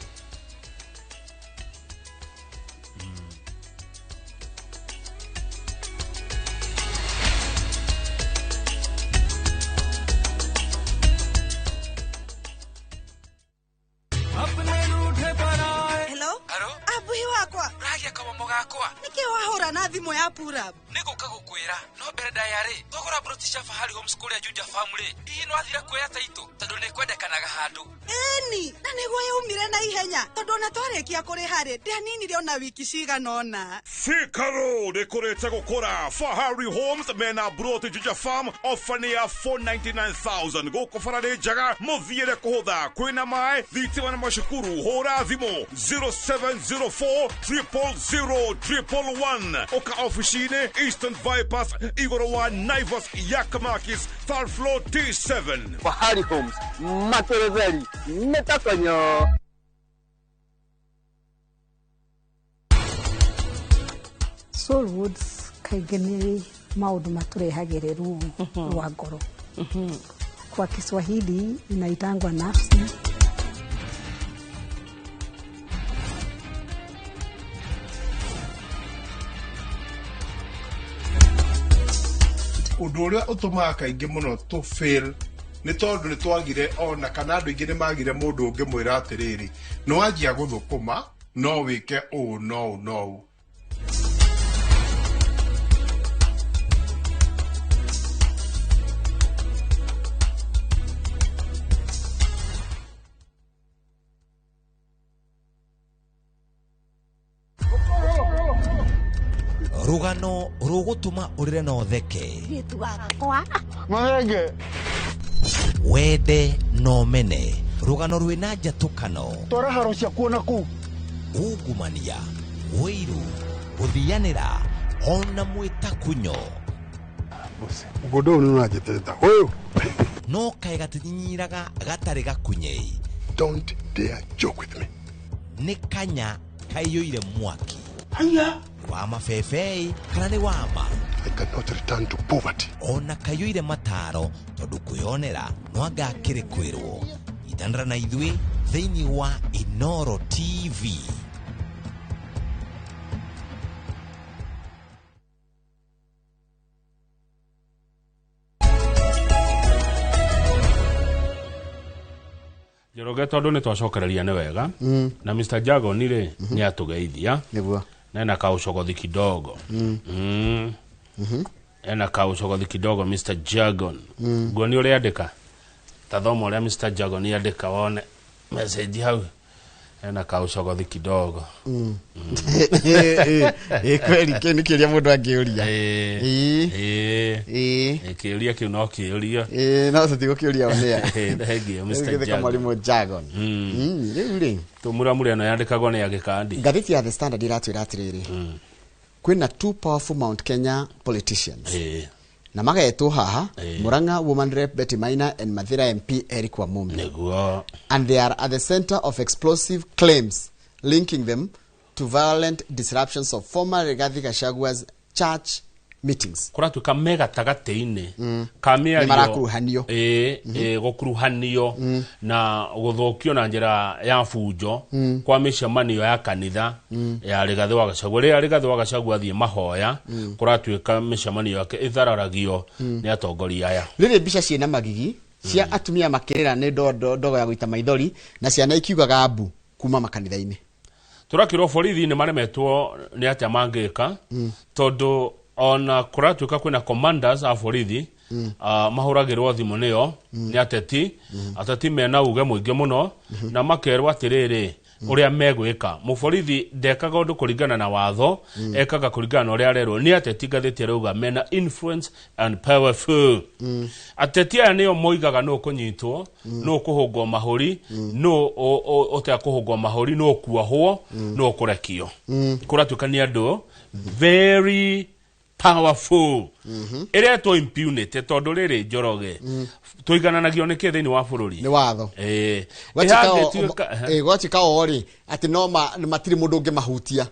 Hello? Abuhi wakwa. Uragia kamomo gakwa. Nĩkĩ wahũra na thimũ ya Purab? Nĩgũka gũkwĩra, no mbere ndaya rĩ, twagũra broti cia Fahari Homes kũrĩa Juja Farm rĩ, hihi nĩ wathire kuoya taitũ tondũ nĩ kwendekanaga handũ. Ĩni, na nĩguo yaumire na ihenya tondũ ona twarĩkia kũrĩha rĩ, ndianinire ona wiki cigana ũna. Thika Road ĩkũrĩte gũkũra. Fahari Homes mena broti Juja Farm ofa nĩ ya 499,000 gũkũ bara nĩ njega, mũthiĩre kũhũtha, kwĩna maĩ, thitima na macukuru. Hũra thimũ 0704 000 111. Ũka ofici-inĩ Eastern Bypass igũrũ wa Naivas Yakamakis third floor T7. Fahari Homes makerezeri metakonyo. Soul wounds kaingĩ nĩ maũndũ matũrehagĩre ruo rwa ngoro. Kwa Kiswahili inaitangwa nafsi. Ũndũ ũrĩa ũtũmaga kaingĩ mũno tũ fail nĩ tondũ nĩ twagire ona kana andũ aingĩ nĩ magire mũndũ ũngĩmwĩra atĩrĩrĩ, nĩ wanjia gũthũkũma no wĩke ũũ no ũũ no ũũ. Rugano rũgũtũma ũrĩre na ũtheke. Mahenge. Wende na ũmene. Rũgano rwĩna njatũkano. Twara haro ciakuo na kũu. Ungumania, ũiru, gũthianĩra, ona mwĩtakunyo. Mũgũnda ũyũ nĩ ũranjĩtĩta. Ũyũ. No kaĩ gatinyinyiraga gatarĩ gakunyei. Don't dare joke with me. Nĩ kanya kaiyũire mwaki. Haya. Wa mabebei kana nĩ wama. I cannot return to poverty. Ona kaiyũire mataro tondũ kwĩyonera no anga akĩrĩ kwĩrwo. Itanĩra na ithuĩ thĩinĩ wa Inoro TV. Njoroge tondũ nĩ twacokereria nĩ wega. Na Mr. Jagon rĩ nĩ atũgeithia. Nĩguo. Nena kaucogothi kidogo. Ena kaucogothi kidogo Mr. Jagon. Nguo nĩ ũrĩandĩka. Ta thoma ũrĩa Mr. Jagon yandĩka wone message hau. Ena kaucogothi kidogo. Kweli kĩu nĩ kĩũria mũndũ angĩũria. Kĩũria kĩu no kĩũrio. No tũtigũkĩũria onea. Thengiũ Mr. Gĩthĩka Jagon. Mwarimũ Jagon. Rĩu rĩ Tũmuramure ĩno yandĩkagwo nĩ agĩkandi. Ngathĩti ya The Standard iratwĩra atĩrĩrĩ, kwĩna two powerful Mount Kenya politicians na magetwo haha Murang'a Woman Rep Betty Maina and Mathira MP Eric Wamumbi. Nĩguo. And they are at the center of explosive claims linking them to violent disruptions of former Rigathi Gachagua's church meetings. Kũratuĩka me gatagatĩ-inĩ ka mĩario Nĩ marakuruhanio. Gũkuruhanio na gũthũkio na njĩra ya bunjo kwa mĩcemanio ya kanitha ya Rigathi wa Gachagua. Rĩrĩa Rigathi wa Gachagua athiĩ mahoya, kũratuĩka mĩcemanio yake ĩthararagio nĩ atongoria aya. Rĩrĩ mbica ciĩna magigi cia atumia makĩrĩra nĩ ndogo ya gũita maithori na ciana ikiugaga mbu kuma makanitha-inĩ. Tũrakĩrwo borithi nĩ maremetwo nĩ atĩa mangĩka tondũ ona kũratuĩka kwĩna commanders a borithi mahũragĩrwo thimũ nĩo nĩ ateti. Ateti mena uge mũingĩ mũno na makerwo atĩrĩrĩ ũrĩa megwĩka. Mũborithi ndekaga ũndũ kũringana na watho, ekaga kũringana na ũrĩa arerwo nĩ ateti. Ngathĩti ĩrauga mena influence and powerful. Ateti aya nĩo moigaga nũ ũkũnyitwo, nũ ũkũhũngwo mahũri, nũ ũtekũhũngwo mahũri, nũ ũkuohwo, nũ ũkũrekio. Kũratuĩka nĩ andũ very powerful. Ĩretwo impunity tondũ rĩrĩ Njoroge tũigananagio nĩkĩ thĩinĩ wa bũrũri? Nĩ watho. Gwatuĩka o rĩ atĩ no matirĩ mũndũ ũngĩmahutia.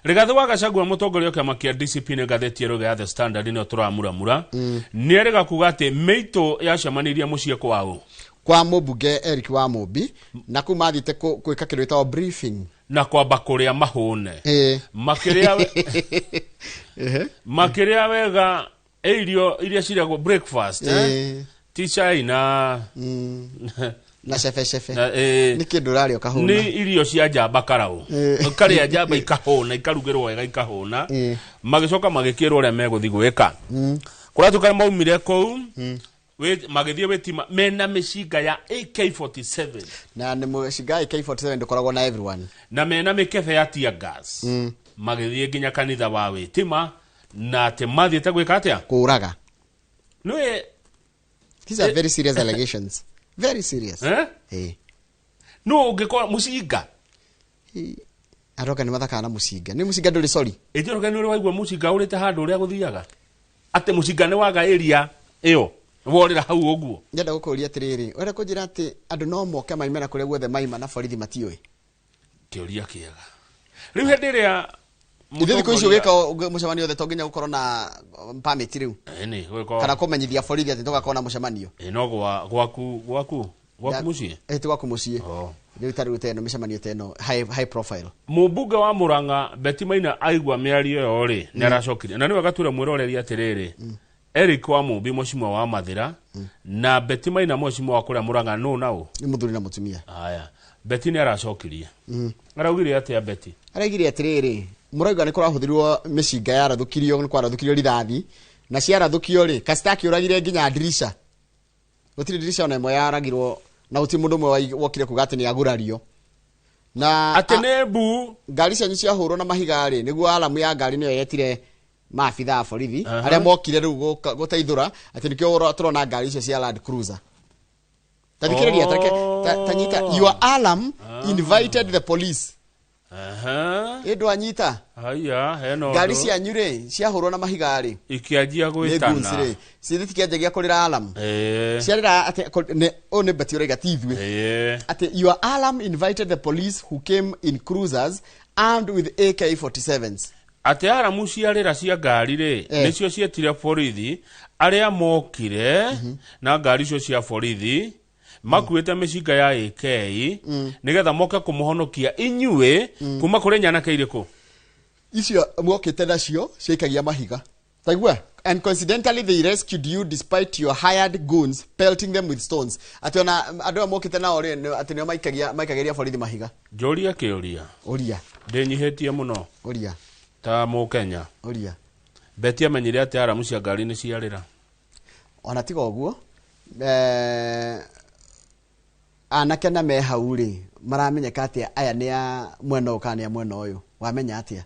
Rigathi wa Gachagua mũtongoria wa kĩama kĩa DCP nĩ ngathĩti ĩrauga ya The Standard nĩyo tũramuramura. Nĩ erĩga kuga atĩ mĩitũ yacemanirie mũciĩ kwao kwa mũmbunge Eric Wamumbi na kũu mathiĩte gwĩka kĩndũ gĩtagwo briefing na kwamba kũrĩa mahũne. Makĩrĩa wega irio iria cirĩagwo breakfast, ti chai na na cefe cefe. Nĩ kĩndũ ũrarĩa ũkahũna. Nĩ irio cia njamba karaũ. Karĩa njamba ikahũna, ikarugĩrwo wega ikahũna. Magĩcoka magĩkĩrwo ũrĩa megũthiĩ gwĩka. Kũratuĩka maumire kũu magĩthiĩ wĩtima mena mĩcinga ya AK47. Na nĩ mũcinga ya AK47 ndũkoragwo na everyone. Na mena mĩkebe ya tear gas. Magĩthiĩ nginya kanitha wa wĩtima na atĩ mathiĩte gwĩka atĩa? Kũũraga. Nĩwe. These are very serious allegations. Very serious. No ũngĩkorwo mũcinga. Aroka nĩ mathakaga na mũcinga. Nĩ mũcinga ndũrĩ sorry. Njoroge nĩ ũrĩ waigua mũcinga ũrĩte handũ ũrĩa gũthiaga? Atĩ mũcinga nĩ waga area ĩyo worĩra hau ũguo. Ndĩrenda gũkũria atĩrĩrĩ, ũrenda kũnjĩra atĩ andũ no moke maimena kũrĩa guothe maima na borithi matiũĩ? Kĩũria kĩega. Rĩu hĩndĩ ĩrĩa Ithuĩ thikũ ici ũgĩka mũcemanio othe to nginya gũkorwo na permit rĩu. Ĩni gwĩko Kana kũmenyithia borithi atĩ tũgakorwo na mũcemanio. Ĩ no gwa gwaku gwaku gwaku mũciĩ. Ĩ ti gwaku mũciĩ. Oh. Rĩu ta rĩu ta ĩno mĩcemanio ta ĩno high profile. Mũmbunge wa Murang'a Betty Maina aigua mĩario ĩyo rĩ, nĩ aracokirie na nĩ wega twĩre mwĩroreri atĩrĩrĩ, Eric wa Mumbi mũcimwa wa Mathĩra na Betty Maina mũcimwa wa kũrĩa Murang'a nũ na ũ? Nĩ mũthuri na mũtumia. Haya, Betty nĩ aracokirie. Araugire atĩa Betty? Araugire atĩrĩrĩ, mũrauga nĩ kũrahũthĩrwo mĩcinga yarathũkirio, nĩ kwarathũkirio rithathi na ciarathũkio rĩ, Kasta akĩũragire nginya ndirisha. Gũtirĩ ndirisha ona ĩmwe yaragirwo na gũtirĩ mũndũ ũmwe wokire kuga atĩ nĩ agurario. Na atĩ nĩ mbu ngari cianyu ciahũrwo na mahiga rĩ, nĩguo alamu ya ngari nĩyo yetire maabitha a borithi arĩa mokire rĩu gũteithũra atĩ nĩkĩo tũrona ngari icio cia Land Cruiser. Tathikĩrĩria, tanyita, your alarm invited the police. Ĩ ndwanyita? Haya, hena ngari cianyu rĩ ciahũrwo na mahiga rĩ, ikĩanjia gwĩtana. Rĩ cithi cikĩanjagia kũrĩra alarm. Ciarĩra atĩ ũyũ nĩ Betty ũraiga ti ithuĩ. Atĩ your alarm invited the police who came in cruisers armed with AK-47s. Atĩ aramu ciarĩra cia ngari rĩ, nĩcio cietire borithi arĩa mokire na ngari icio cia borithi makuĩte mĩcinga ya AK nĩgetha moke kũmũhonokia inyuĩ kuma kũrĩ nyanake irĩkũ icio mokĩte nacio ciaikagia mahiga. Taigua, and coincidentally they rescued you despite your hired goons pelting them with stones. Atĩ ona andũ aya mokĩte nao rĩ, atĩ nĩo maikageria borithi mahiga. Njũria kĩũria. Ũria. Ndĩnyihĩtie mũno. Ũria. Ta mũkenya. Ũria. Betty amenyire atĩ aramu cia ngari nĩ ciarĩra. Ona tiga ũguo, anake na me hau rĩ, maramenyeka atĩa aya nĩ a mwena ũyũ kana nĩ a mwena ũyũ? Wamenya atĩa?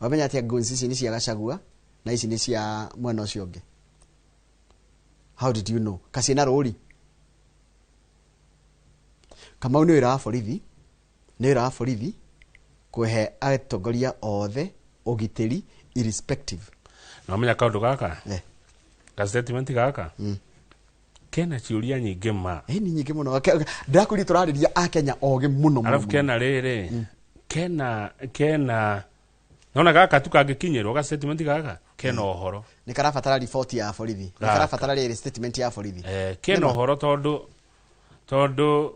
Wamenya atĩa guns ici nĩ cia Gachagua na ici nĩ cia mwena ũcio ũngĩ? How did you know? Kaciĩ na rũri. Kamau nĩ wĩra wa borithi, nĩ wĩra wa borithi kũhe atongoria othe ũgitĩri irrespective. Na wamenya kaũndũ gaka? Ka statement gaka? Kena ciũria nyingĩ ma. Nĩ nyingĩ mũno. Ndĩrakwĩrire tũrarĩria Akenya ogĩ mũno mũno. Arabu kena rĩrĩ, kena nona gaka tu kangĩkinyĩrwo ga statement gaka kena ũhoro. Nĩ karabatara report ya borithi. Nĩ karabatara rĩrĩ statement ya borithi. Kena ũhoro tondũ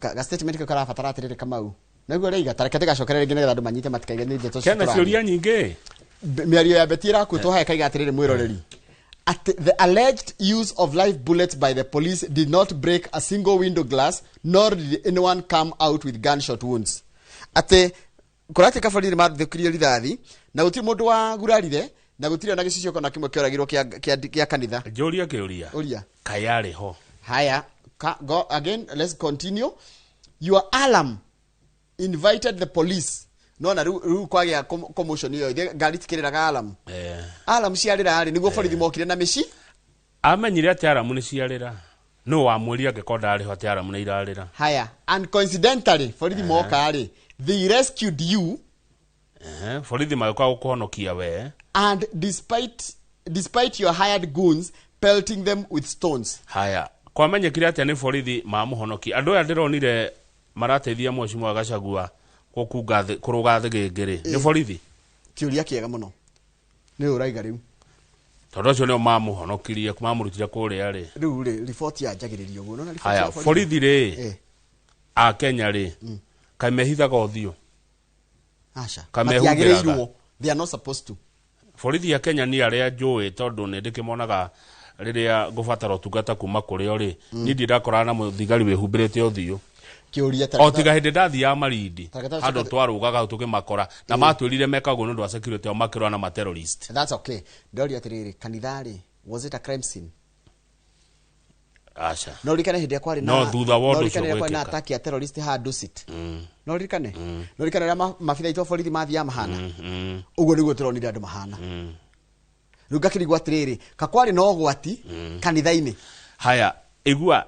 ga statement kau karabatara atĩrĩrĩ Kamau. Naguo rĩiga tareke tũgacokere rĩngĩ nĩgetha andũ manyite matikaige nĩ ndeto Kena ciũria nyingĩ. Mĩario ya Betty ĩrakwĩtwo haya kaiga atĩrĩrĩ mwĩroreri. At the alleged use of live bullets by the police did not break a single window glass, nor did anyone come out with gunshot wounds. Ate kũratuĩka borithi nĩmathũkirie rithathi na gũtirĩ mũndũ wagurarire na gũtirĩ ona gĩcicio kana kĩmwe kĩoragirwo kĩa kanitha. Njũria kĩũria. Ũria. Kayarĩ ho. Haya, go again, let's continue. Your alarm invited the police. No na rĩu kwagĩa commotion ĩyo, ngari tikĩrĩraga alarm. Alarm ciarĩra rĩ, nĩguo borithi mokire na mĩci. Amenyire atĩ alarm nĩ ciarĩra. No wamwĩrire angĩkorwo ndarĩ ho atĩ alarm nĩ irarĩra. Haya, and coincidentally borithi moka rĩ, they rescued you. Borithi magĩũka gũkũhonokia we. And despite your hired goons pelting them with stones. Haya, kwamenyekire atĩa nĩ borithi mamũhonokia. Andũ aya ndĩronire marateithia mheshimiwa Gachagua gũkunga kũrũga thĩgĩngĩ rĩ, nĩ borithi? Kĩũria kĩega mũno. Nĩ ũraiga rĩu. Tondũ acio nĩo mamũhonokirie, mamũrutire kũrĩa rĩ. Rĩu rĩ, riboti yanjagĩrĩria ũguo. Nĩwona riboti Haya, ya borithi? borithi rĩ, a Kenya rĩ, kaĩ mehithaga ũthiũ? Aca. Kaĩ mehumbĩraga? Matiagĩrĩirwo. They are not supposed to. Borithi ya Kenya nĩ arĩa njũĩ tondũ nĩ ndĩkĩmonaga rĩrĩa ngũbatara ũtungata kuma kũrĩ o rĩ, niĩ ndirĩ ndakorana na mũthigari wĩhumbĩrĩte ũthiũ. Kĩũria O tiga hĩndĩ ndathiaga Malindi, handũ twarũgaga hau tũkĩmakora, na matwĩrire mekaga ũguo nĩ ũndũ wa security o makĩrũa na ma terrorist. That's okay. Ndoria atĩrĩrĩ, kanitha rĩ, was it a crime scene? Aca. No ririkane hĩndĩ ĩrĩa kwarĩ na No thutha wa ũndũ no ũcio ririkane rĩrĩa kwarĩ na gwĩkĩka. attack ya terrorist ha Dusit. No ririkane? No ririkane rĩrĩa maabitha aitũ a borithi mathiaga mahana? Ũguo nĩguo tũronire andũ mahana. Rĩu ngakĩrigwo atĩrĩrĩ, ka kwarĩ na ũgwati kanitha-inĩ. Haya, igua,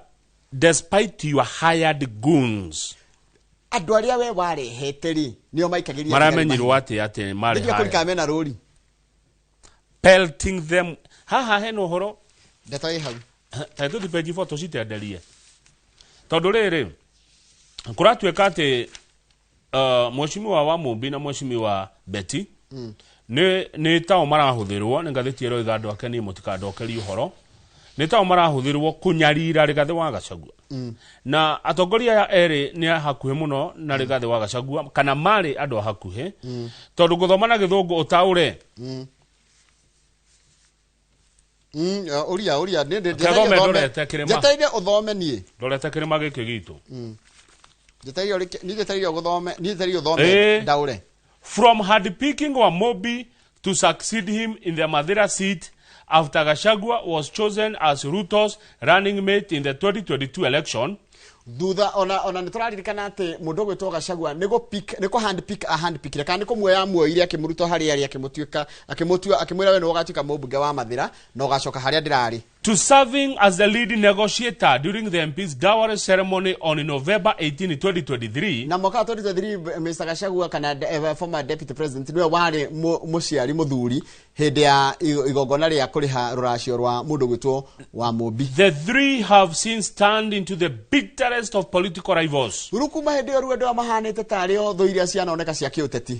despite your hired goons. Andũ arĩa we warehete rĩ, nĩo maikagĩria Maramenyirwo atĩ atĩ marĩ Nĩkĩo hired. kũrika mena rũri. Pelting them. Haha hena ũhoro. Ndeto ĩ hau. Ta tũthi page 4 tũcitenderie. Tondũ rĩrĩ, kũratuĩka atĩ Mheshimiwa wa Mumbi na Mheshimiwa Betty nĩ tao marahũthĩrwo nĩ ngathĩti ĩroiga andũ ake niĩ mũtikandokerie ũhoro nĩ tao marahũthĩrwo kũnyarira Rigathĩ wa Gachagua na atongoria aya erĩ nĩ a hakuhĩ mũno na Rigathĩ wa Gachagua kana marĩ andũ a hakuhĩ tondũ gũthoma na gĩthũngũ ũtaũre Uria uria njetereire ũthome niĩ ndorete kĩrĩma gĩkĩ gitũ njetereire ũthome niĩ njetereire ũthome ndaũre. From handpicking Wamumbi to succeed him in the Mathira seat after Gachagua was chosen as Ruto's running mate in the 2022 election. Thutha ona nĩtũraririkana atĩ mũndũ ũgwĩtwo Gachagua nĩ kũ hand pick a hand pick kana nĩ kũmuoya muoire akĩmũruta harĩa arĩ akĩmũtuĩka akĩmũtua akĩmwĩra we nĩwe ũgatuĩka mũmbunge wa Mathira na ũgacoka harĩa ndĩrarĩ. To serving as the lead negotiator during the MP's dowry ceremony on November 18, 2023. Na mwaka wa 2023 Mr. Gachagua kana former deputy president niwe warĩ mũciari mũthuri hĩndĩ ya igongona rĩa kũrĩha rũracio rwa mũndũ gwĩtwo Wamumbi. The three have since turned into the bitterest of political rivals. Rĩu kuma hĩndĩ ĩyo rĩu andũ aya mahanĩte tarĩ o thũ iria cianoneka cia kĩũteti.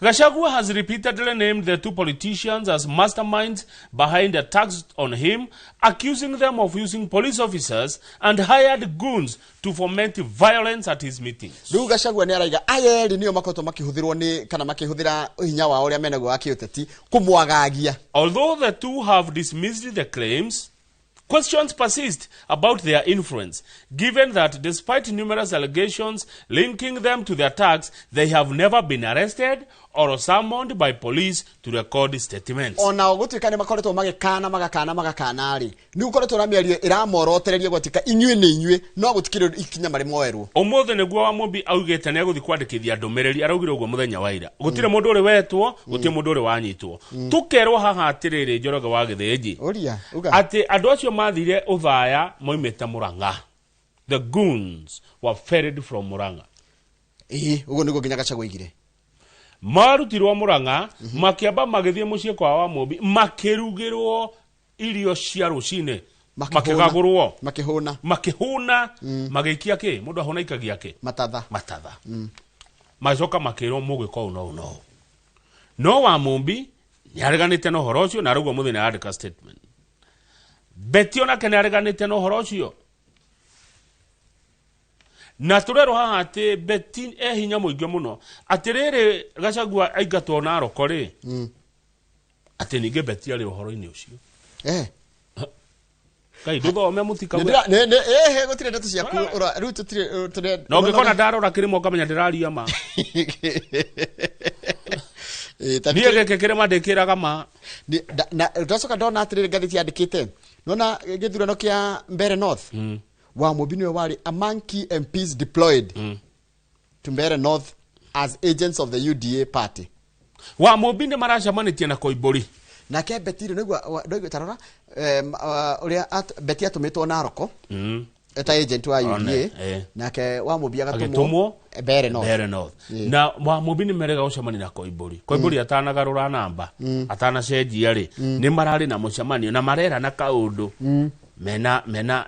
Gachagua has repeatedly named the two politicians as masterminds behind attacks on him, accusing them of using police officers and hired goons to foment violence at his meetings. Rĩu Gachagua nĩ araiga aya erĩ nĩo makoretwo makĩhũthĩrwo nĩ kana makĩhũthĩra hinya wao ũrĩa menaguo wa kĩũteti kũmwagagia. Although the two have dismissed the claims, questions persist about their influence, given that despite numerous allegations linking them to the attacks, they have never been arrested or summoned by police to record statements. Ona gũtuĩka nĩ makoretwo magĩkana magakana rĩ, nĩ gũkoretwo na mĩario ĩramorotereria gwatuĩka inyuĩ nĩ inyuĩ no gũtikĩrĩ ikinya marĩ moerwo. Ũmũthĩ nĩguo Wamumbi augĩte nĩ egũthiĩ kwandĩkithia ndũmĩrĩri, araugire ũguo mũthenya wa ira. Gũtirĩ mũndũ ũrĩ wetwo, gũtirĩ mũndũ ũrĩ wanyitwo. Tũkerwo haha atĩrĩrĩ Njoroge wa Gĩthĩnji atĩ andũ acio mathire Othaya moimĩte Murang'a. The goons were ferried from Murang'a. Ũguo nĩguo nginya Gachagua oigire. Marutirwo Murang'a, makĩamba magĩthiĩ mũciĩ kwa Wamumbi, makĩrugĩrwo irio cia rũcinĩ, makĩgagũrwo, makĩhũna, magĩikia kĩ? Mũndũ ahũna ikagia kĩ? Matatha. Magĩcoka makĩrwo mũgĩka ũũ na ũũ na ũũ. No Wamumbi nĩareganĩte na ũhoro ũcio na arauga mũthĩ nĩarandĩka statement. Betty onake nĩareganĩte na ũhoro ũcio. Na tũrerwo haha atĩ Betty e hinya mũingĩ mũno atĩrĩrĩ Gachagua aingatwo Narok rĩ, atĩ ningĩ Betty arĩ ũhoro-inĩ ũcio. Ngai ndũthome mũtikauge. Gũtirĩ ndeto ciaku rĩu tũtirĩ. Na ũngĩkona ndarora kĩrĩma ũkamenya ndĩraria ma. Niĩ gĩkĩ kĩrĩma ndĩkĩraga ma. Na ndacoka ndona atĩrĩrĩ ngathĩti yandĩkĩte nona gĩthurano kĩa Mbeere North Wamumbi nĩwe warĩ among key MPs deployed to Mbeere North as agents of the UDA party. Wamumbi nĩ maracemanĩtie na Koimbũri. Nake Betty rĩ nĩguo tarora ũrĩa Betty atũmĩtwo Narok eta agent wa UDA nake Wamumbi agatũmwo Mbeere North. Na Wamumbi nĩ merega gũcemania na Koimbũri. Koimbũri atanagarũra namba atanacenjia rĩ nĩ mararĩ na mũcemanio na marerana kaũndũ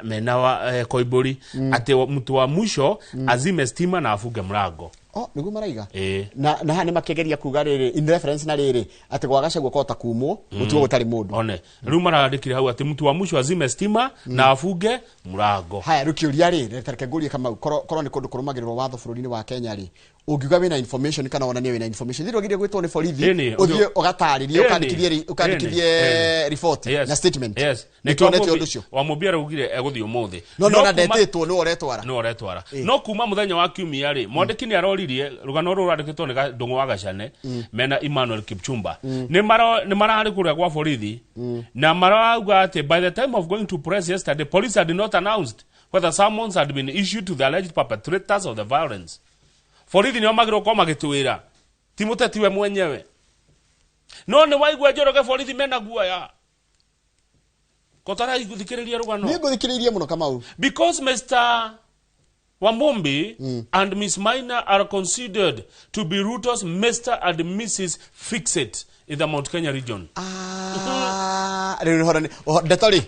mena wa Koimbũri atĩ mtu wa mwisho azime stima na afunge mlango. Nĩguo maraiga. Na haha nĩ makĩgeria kuga rĩrĩ in reference na rĩrĩ atĩ gwa Gachagua kũhota kumwo gũtigwo gũtarĩ mũndũ. One rĩu marandĩkire hau atĩ mtu wa mwisho azime stima na afunge mlango. Haya rĩu kĩũria rĩ reke ngũrie Kamau korwo nĩ kũndũ kũrũmagĩrĩrwo watho bũrũri-inĩ wa Kenya rĩ ũngiuga wĩna information kana wonanie wĩna information thirĩ wagĩrĩire gwĩtwo nĩ borithi ũthiĩ ũgatarĩrie ũkandĩkithie report na statement. Nĩtuonete ũndũ ũcio. Wamumbi araugire egũthiĩ ũmũthĩ. No na ndetĩtwo nĩwe ũretwara. Nĩwe ũretwara. No kuma mũthenya wa kiumia rĩ mwandĩki nĩ aroririe rũgano rũrũ rwandĩkĩtwo nĩ Ndung'u wa Gacane mena Emmanuel Kipchumba nĩ mararĩ kũrĩa gwa borithi na marauga atĩ by the time of going to press yesterday police had not announced whether summons had been issued to the alleged perpetrators of the violence. Borithi nĩo magĩrĩirwo gũkorwo magĩtwĩra ti mũteti we mwenyewe. No nĩ waigua Njoroge borithi mena guoya kotaraiguthikĩrĩria rũgano. Nĩ ngũthikĩrĩirie mũno Kamau. Because Mr. Wamumbi and Miss Maina are considered to be Ruto's Mr. and Mrs. Fix-It in the Mount Kenya region. Ndeto rĩ.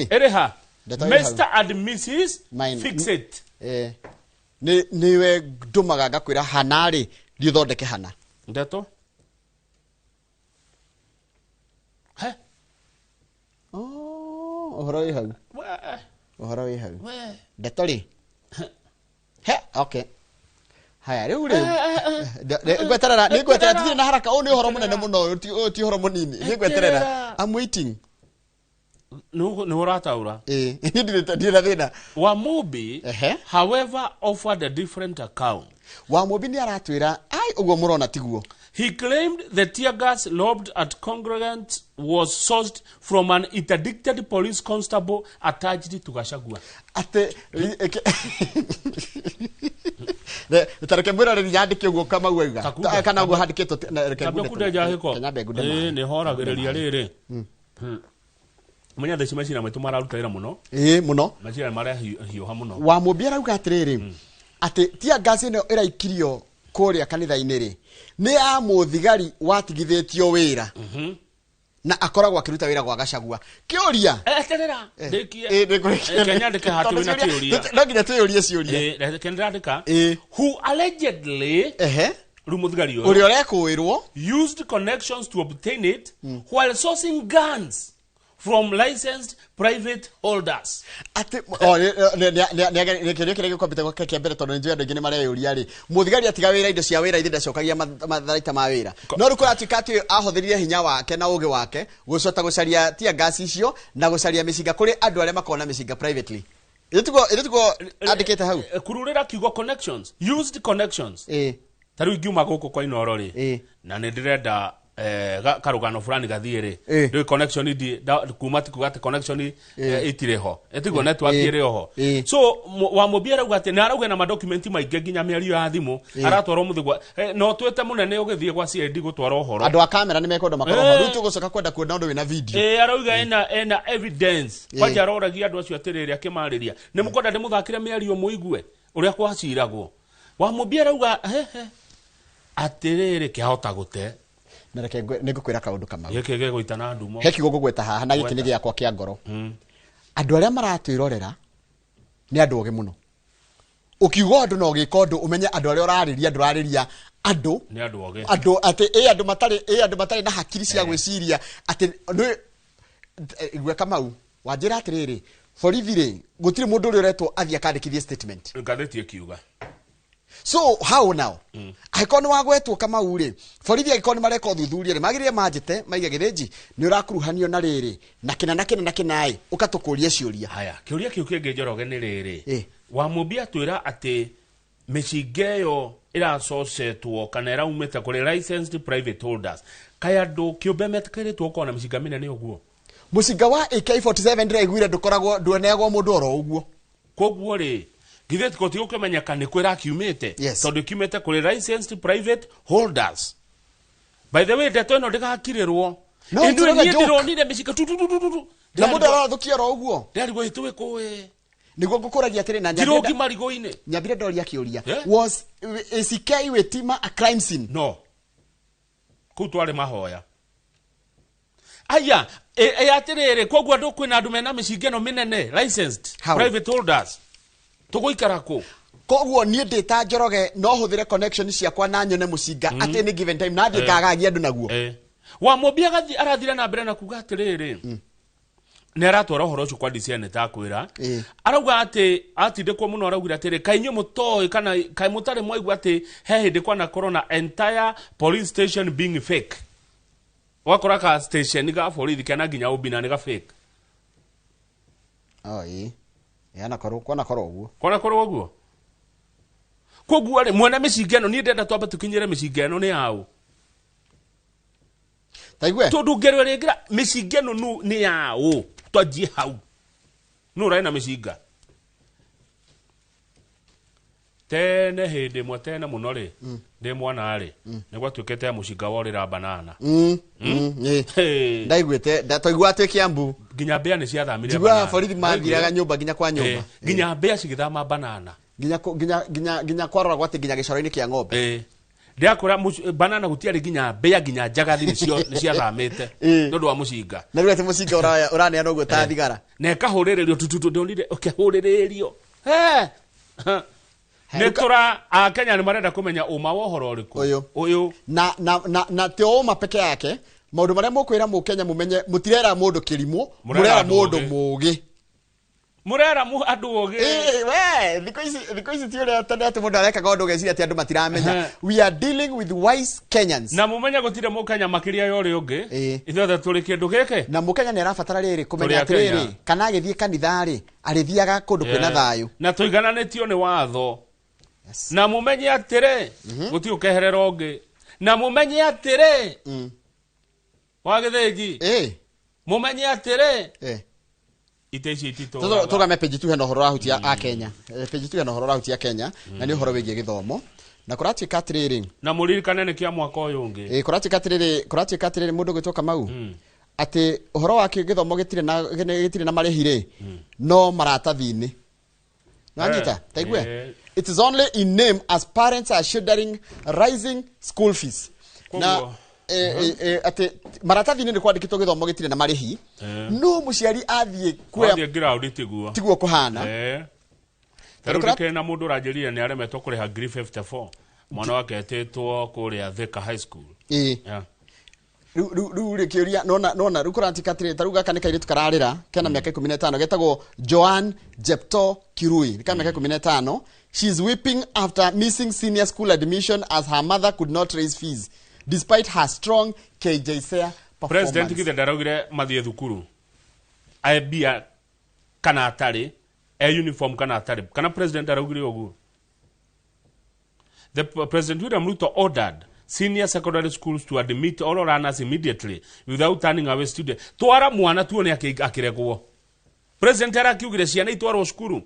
Ĩrĩ ha? Mr. and Mrs. Fix-It. Niwe ndumaga ngakwira hana ri thondeke hana. Ndeto he oh uhoro wi hau. Uhoro wi hau. Ndeto ri he okay. Haya riu riu ngweterera ni ngweterera tithire na haraka. Ni uhoro munene muno ti uhoro munini. Ni ngweterera. I'm waiting. No urataura. Eh ndire na thina. Wamubi however offered a different account. Wamubi ni aratwira ai uguo murona tiguo. He claimed the tear gas lobbed at congregants was sourced from an interdicted police constable attached to Gachagua. Ate tareke mwira ri yandike uguo kama uga kana uguo handikitwo reke ngude eh ni horagiriria riri. Menya theci meciria maitu mararuta wira muno. Eh muno. Meciria marahiũha muno. Wamubi arauga atiriri ati tear gas ino iraikirio kuria kanitha-inĩ rĩ nĩ ya mũthigari watigithĩtio wĩra na akoragwo akĩruta wĩra gwa Gachagua. Kĩũria eterera ndikie Kenya ndike hatu wĩna kĩũria no nginya twĩyũrie ciũria reke ndĩrandĩka who allegedly rĩu mũthigari ũyũ ũrĩa ũrekũĩrwo used connections to obtain it while sourcing guns from licensed private holders. Ati oh ne kĩrĩa kĩrĩa gĩkwambĩte gwake kĩa mbere tondũ nĩ njũĩ andũ aingĩ nĩ mareyũria rĩ mũthigari atiga wĩra indo cia wĩra ithe ndacokagia matharaita ma wĩra no rĩu kũratuĩka atĩ ahũthĩrire hinya wake na ũgĩ wake gũcota gũcaria tear gas icio na gũcaria mĩcinga kũrĩ andũ arĩa makoragwo na mĩcinga privately. Ĩtiguo andĩkĩte hau kururĩra kiugo connections used connections. Ta rĩu ingiuma gũkũ kwa Inooro rĩ na nĩ ndĩrenda karugano fulani gathie ri ndu connection ndi kuma tikuga ati connection itire ho etiguo network iri ho so Wamubi arauga ati na arauga na madocument maingi nginya miario ya thimu aratwarwo muthigwa no twete munene ugithie gwa CID gutwara uhoro andu a kamera ni mekwenda makorwo ho riu tugucoka kwenda kuona undu wina video arauga ena evidence kwanja aroragia andu acio atiriri akimariria ni mukwenda ndimuthakire miario muigue uria kwaciragwo Wamubi arauga atiriri kihota gute na reke nĩngũkwĩra kaũndũ Kamau gĩkĩ gĩgũita na ndumo he kiugo ngũgweta haha na gĩkĩ nĩ gĩakwa kĩa ngoro. Andũ arĩa maratwĩrorera nĩ andũ ogĩ mũno. Ũkiuga ũndũ na ũgĩka ũndũ ũmenye andũ arĩa ũrarĩria ndũrarĩria andũ nĩ andũ ogĩ andũ atĩ andũ matarĩ na hakiri cia gwĩciria atĩ igua Kamau wanjĩra atĩrĩrĩ borithi rĩ gũtirĩ mũndũ ũrĩa ũretwo athiĩ akandĩkithie statement ngathĩti ĩkiuga. So how now? Angĩkorwo nĩ wagwetwo Kamau rĩ borithi angĩkorwo nĩ mareka ũthuthuria rĩ magĩrĩire manjĩte maiga Gĩthĩnji nĩ ũrakuruhanio na rĩrĩ na kĩna na kĩna na kĩna ĩ ũkatũkũria ciũria. Haya kĩũria kĩu kĩngĩ Njoroge nĩ rĩrĩ Wamubi atwĩra atĩ mĩcinga ĩyo ĩracocetwo kana ĩraumĩte kũrĩ licensed private holders kaĩ andũ kĩũmbe metĩkĩrĩtwo gũkorwo na mĩcinga mĩnene ũguo? Mũcinga wa AK47 ndĩraiguire ndũkoragwo ndũneagwo mũndũ oro ũguo. Koguo rĩ githĩ tikoti gũkĩmenyeka nĩ kwĩra kiumĩte tondũ kiumĩte kũrĩ licensed private holders. By the way ndeto ĩno ndĩgakirĩrwo ĩndũ niĩ ndĩronire mĩcinga tu na mũndũ arathũkia oro ũguo ndĩrarigwo ĩtũĩ kũĩ nĩguo ngũkũragia atĩrĩ na njirũngi marigũ-inĩ nyambire ndoria kĩũria was ACK Witima a crime scene? No kũu twarĩ mahoya aya atĩrĩrĩ koguo andũ kwĩna andũ mena mĩcinga ĩno mĩnene licensed private holders tũgũikara kũ? Koguo niĩ ndĩ ta Njoroge no hũthĩre connection ciakwa na nyone mũcinga at any given time na thiĩ ngagagia andũ naguo. Wamubi arathire na mbere na kuga atĩrĩrĩ nĩ aratwara ũhoro ũcio kwa DCI nĩ takwĩra arauga atĩ atindĩkwo mũno araugire atĩrĩ kaĩ inyuĩ mũtoĩ kana kaĩ mũtarĩ mwaigua atĩ he hĩndĩ kwanakorwo na entire police station being fake wakora ka station ga borithi kana nginya ũbina nĩ ga fake. Oi yana korwo kwana korwo uguo kwana korwo uguo koguo ri mwene mĩcinga ĩno niĩ ndenda twambe tũkinyĩre mĩcinga ĩno nĩ yaũ taigue tondu ngero ĩrĩngĩra mĩcinga ĩno nĩ yaũ twanjie hau nũ ũrarĩ na mĩcinga tene hĩndĩ ĩmwe tene mũno rĩ ndĩ mwana rĩ nĩ gwatuĩkĩte mũcinga worĩra banana ndaiguĩte twaigua atĩ Kiambu nginya mbĩa nĩ ciathamire njiguaga borithi mathiraga nyũmba nginya kwa nyũmba nginya mbĩa cigĩthama banana nginya kwaroragwo atĩ nginya gĩcoro-inĩ kĩa ng'ombe ndiakora banana gũtiarĩ nginya mbĩa nginya njagathi nĩ ciathamĩte nĩ ũndũ wa mũcinga na rĩu atĩ mũcinga ũraneana ũguo ta thigara na ĩkahũrĩrĩrio tututu ndonire ũkĩhũrĩrĩrio Nĩ tũra Akenya nĩ marenda kũmenya ũma wa ũhoro ũrĩkũ ũyũ na ti ũma peke yake maũndũ marĩa mũkwĩra mũkenya mũmenye mũtirera mũndũ kĩrimũ mũrera mũndũ mũũgĩ murera andu oge. We thikũ ici ti ũrĩa tene atĩ mũndũ arekaga ũndũ ũgeciria atĩ andũ matiramenya. We are dealing with wise Kenyans. Na mũmenye gũtirĩ mũkenya makĩria ya ũrĩa ũngĩ. Ithuothe tũrĩ kĩndũ gĩkĩ. Na mũkenya nĩ arabatara rĩrĩ kũmenya atĩrĩrĩ kana agĩthiĩ kanitha rĩ arĩthiaga kũndũ kwĩna thayũ. Na tũigananĩtio nĩ watho. Na mũmenye atĩrĩ gũtirĩ ũkeherera ũngĩ. Na mũmenye atĩrĩ wa Gĩthĩnji. Mũmenye atĩrĩ Tũgame page 2 hena ũhoro ũrahutia a Kenya. Page 2 hena ũhoro ũrahutia Kenya na nĩ ũhoro wĩgiĩ gĩthomo. Na kũratuĩka atĩrĩrĩ na mũririkane nĩ kĩa mwaka ũyũ ũngĩ. Kũratuĩka atĩrĩrĩ mũndũ gwĩtwo Kamau atĩ ũhoro wa gĩthomo gĩtirĩ na marĩhi rĩ no maratathi-inĩ. Nĩwanyita? Taigue? It is only in name as parents are shuddering rising school fees. Na atĩ maratathi-inĩ nĩ kwandĩkĩtwo gĩthomo gĩtirĩ na marĩhi no mũciari athiĩ kuoya ground tiguo kũhana. Tarĩu ndĩkĩrĩ na mũndũ ũranjĩrire nĩ aremetwo kũrĩha ngiri 54 mwana wake etĩtwo kũrĩa Thika High School. Rĩu rĩ kĩũria nona rĩu kũratuĩka atĩrĩrĩ tarĩu gaka nĩ kairĩtu kararĩra kena mĩaka 15 getagwo Joan Jepto Kirui nĩ ka mĩaka 15. She is weeping after missing senior school admission as her mother could not raise fees despite her strong KJSEA performance. President githe ndaraugire mathiĩ thukuru aebia kana atarĩ e uniform kana atarĩ kana president ndaraugire ũguo. The President William Ruto ordered senior secondary schools to admit all learners immediately without turning away students. Twara mwana tuone akiregwo. President arakiugire ciana itwarwo cukuru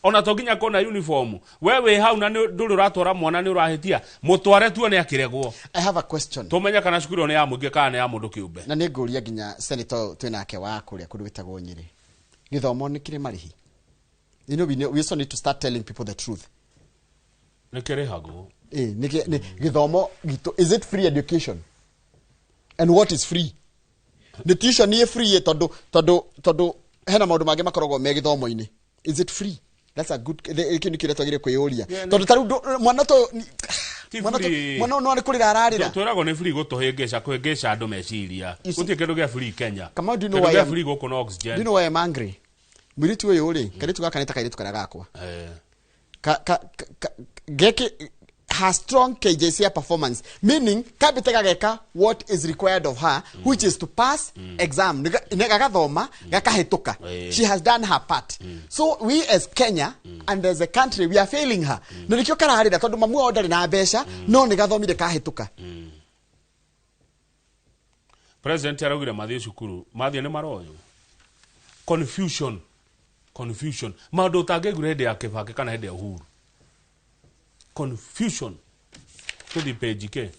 ona to nginya kona uniform wewe hau na nduri uratwara mwana ni urahitia mutware tuone akiregwo. I have a question. Tumenya kana cukuru ni ya mũingĩ kana ni ya mũndũ kĩũmbe. Na nĩ ngũria nginya senator twinake wa kũrĩa kũndũ gwĩtagwo Nyĩrĩ. Gĩthomo nĩ kĩrĩ marĩhi. You know we also need to start telling people the truth. Nĩ kĩrĩhagwo. Nĩ gĩthomo gitũ, is it free education? And what is free? The tuition nĩ free tondũ hena maũndũ mangĩ makoragwo me gĩthomo-inĩ. Is it free? That's a good kĩndũ kĩrĩa twagĩrĩire kwĩyũria. Tondũ tarĩu mwana to mwana no arĩ kũrĩra ararĩra. Twĩragwo nĩ free gũtũhĩngĩca kũhĩngĩca andũ meciria. Gũtirĩ kĩndũ gĩa free Kenya. Kamau, do you know why free gũkũ no oxygen? Do you know why I'm angry? Mũirĩtu ũyũ rĩ, kairĩtu gaka nĩ ta kairĩtu karĩa gakwa. Geki her strong KJSEA performance, meaning kabite gageka what is required of her, which is to pass exam. Gagathoma gakahituka. She has done her part. So we as Kenya and as a country we are failing her. Na nikio kararira tondu mamu wao ndari na mbeca no ni gathomire kahituka. President araugire mathie cukuru, mathie ni maroyo. Confusion. Maundu utangĩigua hĩndĩ ya Kibaki kana hĩndĩ ya Uhuru. Confusion. To the page ke.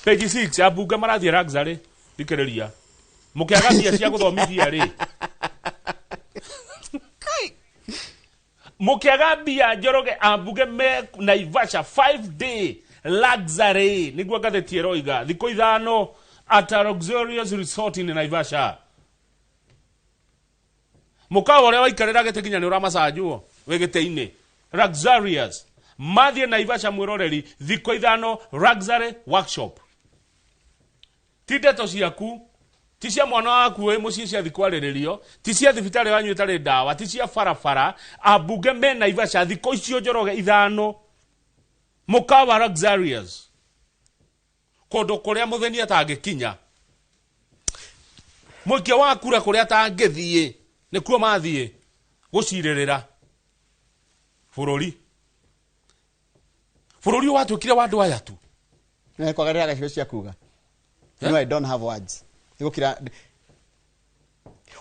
Page 6 abunge marathie luxury thikĩrĩria. Mũkĩaga mbia cia gũthomithia rĩ. Mũkĩaga mbia Njoroge ambunge me Naivasha 5 day luxury nĩguo ngathĩti ĩroiga thikũ 5 at a luxurious resort in Naivasha. Mũkawa ũrĩa waikarĩra gĩtĩ nginya nĩ ũramacanjwo wĩ gĩtĩ-inĩ. Luxurious mathie Naivasha mwĩroreri thikũ 5 luxury workshop. Ti ndeto ciaku ti cia mwana waku wĩ mũciĩ ciathi kwarĩrĩrio ti cia thibitarĩ wanyu ĩtarĩ ndawa ti cia barabara. Ambunge me Naivasha thikũ icio Njoroge 5 mũkawa luxurious kũndũ kũrĩa mũtheni atangĩkinya mũikia wa kura kũrĩa atangĩthiĩ nĩkuo mathiĩ gũcirĩrĩra bũrũri. Bũrũri watuĩkire wa andũ aya tu. Kwagarĩra ciugo cia kuga. No, I don't have words. Nĩgũkira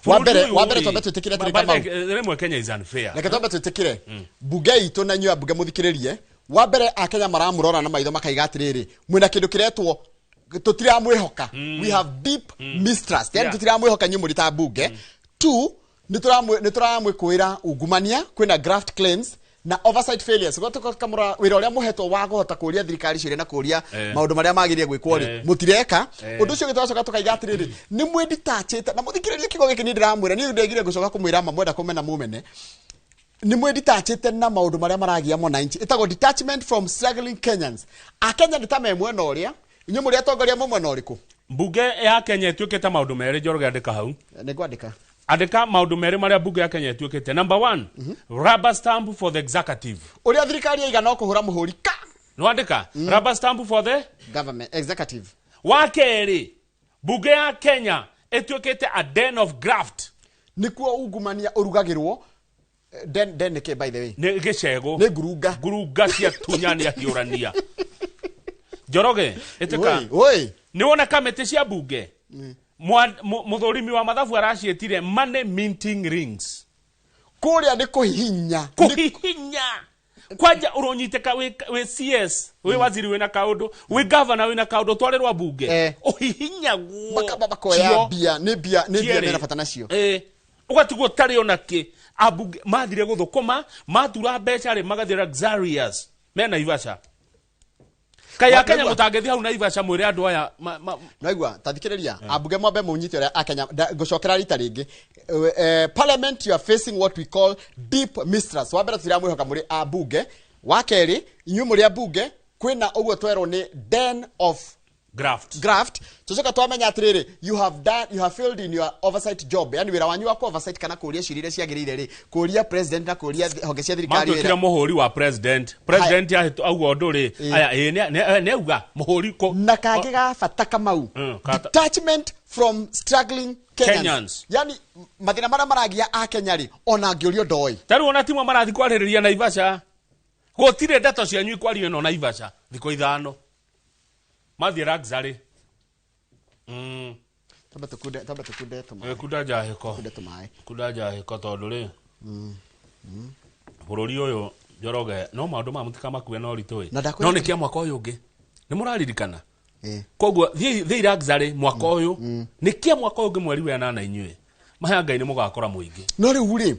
wa mbere twambe twĩtĩkire atĩrĩ Kamau. Rĩmwe Kenya is unfair. Reke twambe twĩtĩkire bunge itũ na inyuĩ ambunge mũthikĩrĩrie. Wa mbere Akenya maramũrora na maitho makaiga atĩrĩrĩ mwĩna kĩndũ kĩretwo tũtiramwĩhoka. We have deep mistrust. Yani tũtiramwĩhoka inyuĩ mũrĩ ta bunge. 2 nĩ tũramwĩkũĩra ungumania, kwĩna graft claims na oversight failures. Kamura wĩra ũrĩa mũhetwo wa kũhota kũria thirikari ciũria na kũria maũndũ marĩa magĩrĩire gwĩkwo rĩ mũtireka. Ũndũ ũcio gĩtwacoka tũkaiga atĩrĩrĩ nĩ mwĩnditachĩte na mũthikĩrĩrie kiugo gĩkĩ niĩ ndĩramwĩra niĩ ndegire gũcoka kũmwĩra ma mwenda kũmena mũmene. Nĩ mwĩ detachĩte na maũndũ marĩa maragia mwananchi. Ĩtagwo detachment from struggling Kenyans. Akenya nĩ ta me mwena ũrĩa, inyuĩ mũrĩ atongoria mwe mwena ũrĩkũ? Mbunge ya Kenya ĩtuĩkĩte maũndũ merĩ. Njoroge, andĩka hau. Nĩ ngwandĩka. Andĩka maũndũ merĩ marĩa mbunge ya Kenya ĩtuĩkĩte. Number one, rubber stamp for the executive. Ũrĩa thirikari yaiga no kũhũra mũhũri ka. Nĩwandĩka rubber stamp for the government executive. Wa kerĩ, mbunge ya Kenya ĩtuĩkĩte a den of graft. Nĩkuo ungumania ũrugagĩrwo. Den nĩ kĩ, by the way? Nĩ gĩcegũ. Nĩ ngurunga. Ngurunga cia tunyani ahiũrania. Njoroge, ĩtĩka. Oi, oi. Nĩ wona kamĩtĩ cia mbunge, mũthũrimi wa mathabu araciĩtire money minting rings. Kũrĩa nĩ kũhihinya. Kũhihinya kwanja ũronyitĩka wĩ CS, wĩ waziri wĩna kaũndũ, wĩ governor wĩna kaũndũ, twarĩrwa mbunge ũhihinyagwo. Makamba makoya mbia, nĩ mbia mena bata nacio. Ũgatigwo ũtarĩ ona kĩ. Ambunge mathire gũthũkũma, matura mbeca rĩ, magathiĩ luxurious me Naivasha. Kai Akenya mũtangĩthiĩ hau Naivasha mwĩre andũ aya Naigua, tathikĩrĩria, ambunge mwambe mũnyite ũrĩa Akenya ngũcokera rita rĩngĩ. Parliament, you are facing what we call deep mistrust. Wa mbere, tũtiramwĩhoka mũrĩ ambunge. Wa kerĩ, inyuĩ mũrĩ ambunge kwĩna ũguo twerwo nĩ den of graft. Graft. Tucoka twamenya atĩrĩrĩ, you have failed in your oversight job, yani wĩra wanyu wa ku oversight kana kũria ciũria iria ciagĩrĩire rĩ, kũria president na kũria honge cia thirikari Matuĩkire wĩra. Mũhũri wa president. President ahĩtũ auga ũndũ rĩ, aya ĩ nĩ auga mũhũri kũ Na kangĩ ga bata, Kamau, detachment from struggling Kenyans. Kenyans. Yani mathĩna marĩa maragia a Kenya rĩ, ona angĩũrio ndoĩ. Tarĩu ona timwe marathiĩ kwarĩrĩria Naivasha, gũtirĩ ndeto cianyu ikwario ĩno Naivasha thikũ 5 mathiĩ luxury. Tamba tũkunde tũmaĩ. Kunda njahĩko. Kunde tũmaĩ. Kunda njahĩko, tondũ rĩ, bũrũri ũyũ, Njoroge, no maũndũ maya mũtikamakue na ũritũ ĩ. Na ndakwĩra No nĩ kĩa mwaka ũyũ ũngĩ nĩ mũraririkana. Eh. Koguo thiĩ luxury mwaka ũyũ, nĩ kĩa mwaka ũyũ ũngĩ mweri wa 8, inyuĩ mahaya Ngai nĩ mũgakora mũingĩ. No rĩu rĩ,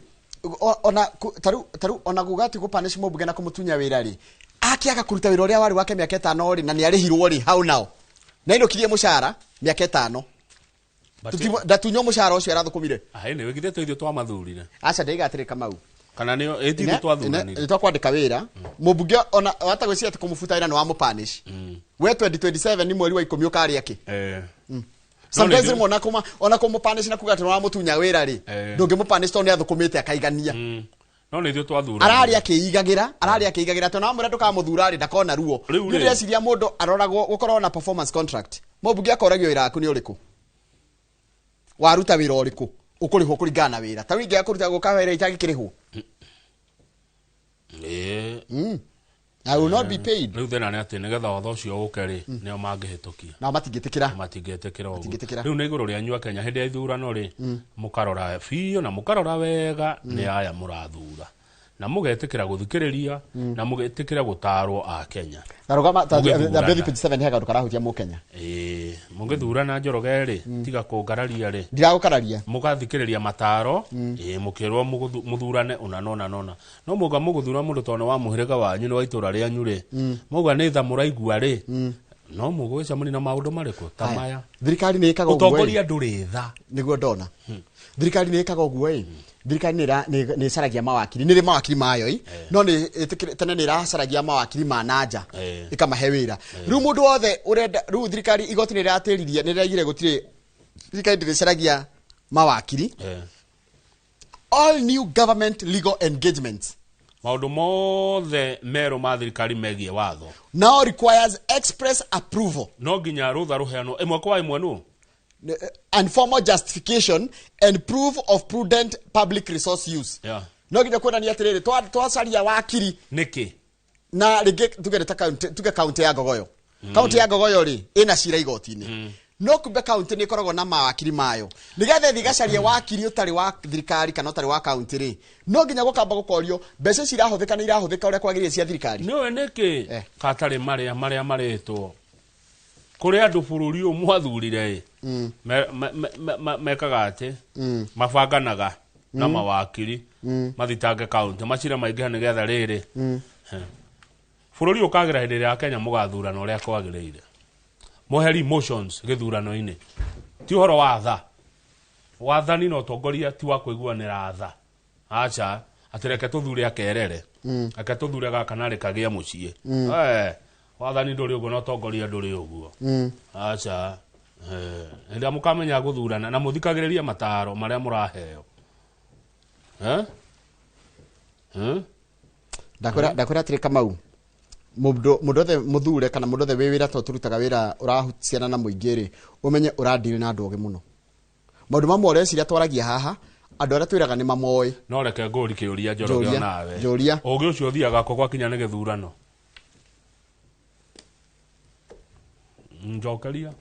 ona tarĩu ona kuga atĩ gũpanish mũmbunge na kũmũtunya wĩra rĩ, akĩaga kũruta wĩra ũrĩa warĩ wake mĩaka 5 rĩ, na nĩ arĩhirwo rĩ, how now? Na inũkirie mũcara mĩaka 5. Ndatunywo mũcara ũcio arathũkũmire. Aĩ, nĩ wĩgithĩtwo ithuĩ twamathurire. Aca, ndaiga atĩrĩ, Kamau. Kana nĩ ĩti ithuĩ twathuranire. Nĩ twakwandĩka wĩra mũmbunge, ona wata gwĩciria atĩ kũmũbuta wĩra nĩ wamũpanish. We 2027 nĩ mweri wa 10 ũkarĩa kĩ? Sometimes rĩmwe ona kũmũpanish na kuga atĩ nĩ wamũtunya wĩra rĩ, ndũngĩmũpanish tondũ nĩ athũkũmĩte akaigania. No nĩ ithuĩ twathuranirie. Ararĩ akĩigagĩra tondũ wamwĩra ndũkamũthura rĩ, ndakona ruo. Rĩu Niĩ rĩ. ndĩreciria mũndũ aroragwo gũkorwo na performance contract. Mũmbunge akoragio wĩra waku nĩ ũrĩkũ, waruta wĩra ũrĩkũ, ũkũrĩhwo kũringana na wĩra. Ta rĩu ingĩaga kũruta gũka wĩra itangĩkĩrĩhwo. I will not be paid. Rĩu thĩna nĩ atĩ nĩgetha watho ũcio ũke rĩ, nĩo mangĩhĩtũkia. Nao matingĩtĩkĩra. Matingĩtĩkĩra ũguo. Matingĩtĩkĩra. Rĩu nĩ igũrũ rĩanyu Akenya, hĩndĩ ya ithurano rĩ, mũkarora biũ na mũkarora wega nĩ aya mũrathura, na mũgetĩkĩra gũthikĩrĩria na mũgetĩkĩra gũtarwo a Kenya. Garũgama Mũgĩthurana. thambia 27 he kaũndũ karahutia mũkenya. Ĩĩ, mũgĩthurana, Njoroge rĩ, tiga kũngararia rĩ. Ndiragũkararia. Mũgathikĩrĩria mataro, ĩĩ, mũkĩrwo mũthurane ũna nona nona, no mũga mũgũthura mũndũ tondũ nĩ wa mũhĩrĩga wanyu, nĩ wa itũra rĩanyu rĩ, mauga nĩ tha mũraigua rĩ, no mũgwĩcemania na maũndũ marĩkũ ta Haya. maya. Thirikari nĩ ĩkaga ũguo ĩ. Ũtongoria ndũrĩ tha. Nĩguo ndona thirikari nĩ ĩkaga ũguo ĩ. Thirikari nĩ ĩcaragia mawakiri, nĩ rĩ mawakiri mayo ĩ, no nĩ tene nĩ ĩracaragia mawakiri ma nanja ĩkamahe wĩra. Rĩu mũndũ wothe ũrenda, rĩu thirikari igoti nĩ rĩratĩririe, nĩ rĩraigire gũtirĩ, thirikari ndĩrĩcaragia mawakiri. All new government legal engagements, maũndũ mothe merũ ma thirikari megiĩ watho, now requires express approval no nginya rũtha rũheanwo ĩmwe kwa ĩmwe nũ and formal justification and proof of prudent public resource use. No nginya kuonania atĩrĩrĩ, twacaria wakiri nĩkĩ? Na rĩngĩ tuge nĩ ta kaunti, tuge kaunti ya Ngogoyo. Kaunti ya Ngogoyo rĩ, ĩna cira igoti-inĩ, no kumbe kaunti nĩ ĩkoragwo na mawakiri mayo. Nĩgetha ĩthiĩ ĩgacarie wakiri ũtarĩ wa thirikari kana ũtarĩ wa kaunti rĩ, no nginya gũkamba gũkorio mbeca ici irahũthĩka nĩ irahũthĩka ũrĩa kwagĩrĩire cia thirikari. Nĩũĩ nĩkĩ katarĩ marĩa marĩtwo kũrĩ andũ bũrũri ũyũ mwathurire ĩ, mekaga atĩ mabanganaga na mawakiri mathitange kaunti macira maingĩha nĩgetha rĩrĩ. He. Bũrũri ũkagĩra hĩndĩ ĩrĩa Kenya mũgathurana ũrĩa kwagĩrĩire, mweheri emotions gĩthurano-inĩ. Ti ũhoro wa tha, wathani na ũtongoria ti wa kũiguanĩra tha, aca. Atĩ reke tũthure akerere, reke tũthure gaka narĩ kagĩe mũciĩ. Eh, wathani ndũrĩ ũguo na ũtongoria ndũrĩ ũguo, aca. Eh, hĩndĩ ĩrĩa mũkamenya gũthurana na mũthikagĩrĩrie mataro marĩa mũraheo. Eh? Eh? Ndakwĩra atĩrĩ Kamau, mũndũ othe mũthure kana mũndũ othe wĩ wĩra, to tũrutaga wĩra ũrahuciana na mũingĩ rĩ, ũmenye ũradili na andũ ogĩ mũno. Maũndũ mamwe ũreciria twaragia haha, andũ arĩa twĩraga nĩ mamoĩ. No reke ngũri kĩũria, Njoroge. Njũria, Onawe njũria. Ũgĩ ũcio ũthiaga kũ gwakinya nĩ gĩthurano? Njokeria.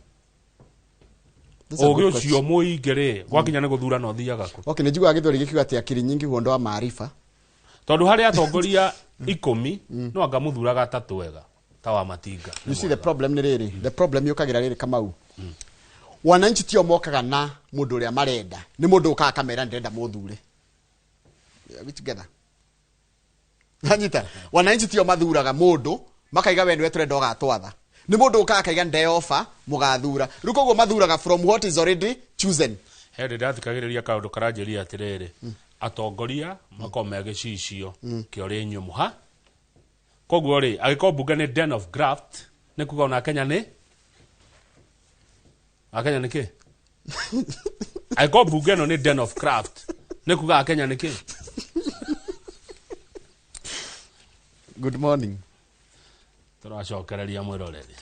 That's a Ũgĩ good ũcio question. mũingĩ rĩ, gwakinya nĩ gũthurano ũthiaga kũ? Okay, nĩ njiguaga gĩthweri gĩkiuga atĩ akili nyingi huondoa maarifa. Tondũ harĩ atongoria 10, no anga mũthuraga atatũ ega ta wa Matinga. You see, the problem nĩ rĩrĩ, the problem yũkagĩra rĩrĩ, Kamau, wananchi tio mokaga na mũndũ ũrĩa marenda, nĩ mũndũ ũkaga kamera ndĩrenda mũthure. Are we together? Anyita, wananchi tio mathuraga mũndũ makaiga we nĩwe tũrenda ũgatwatha, nĩ mũndũ ũkaga akaiga ndeoba mũgathura. Rĩu koguo mathuraga from what is already chosen. He ndĩ ndathikagĩrĩria kaũndũ karanjĩria atĩrĩrĩ, atongoria makorwo me gĩcicio kĩa ũrĩa inyuĩ mũha. Koguo rĩ, angĩkorwo mbunge nĩ den of graft, nĩ kuga ona Kenya nĩ Akenya nĩ kĩ? Angĩkorwo mbunge ĩno nĩ den of craft, nĩ kuga Akenya nĩ kĩ? Good morning. Tũracokereria mwĩroreri.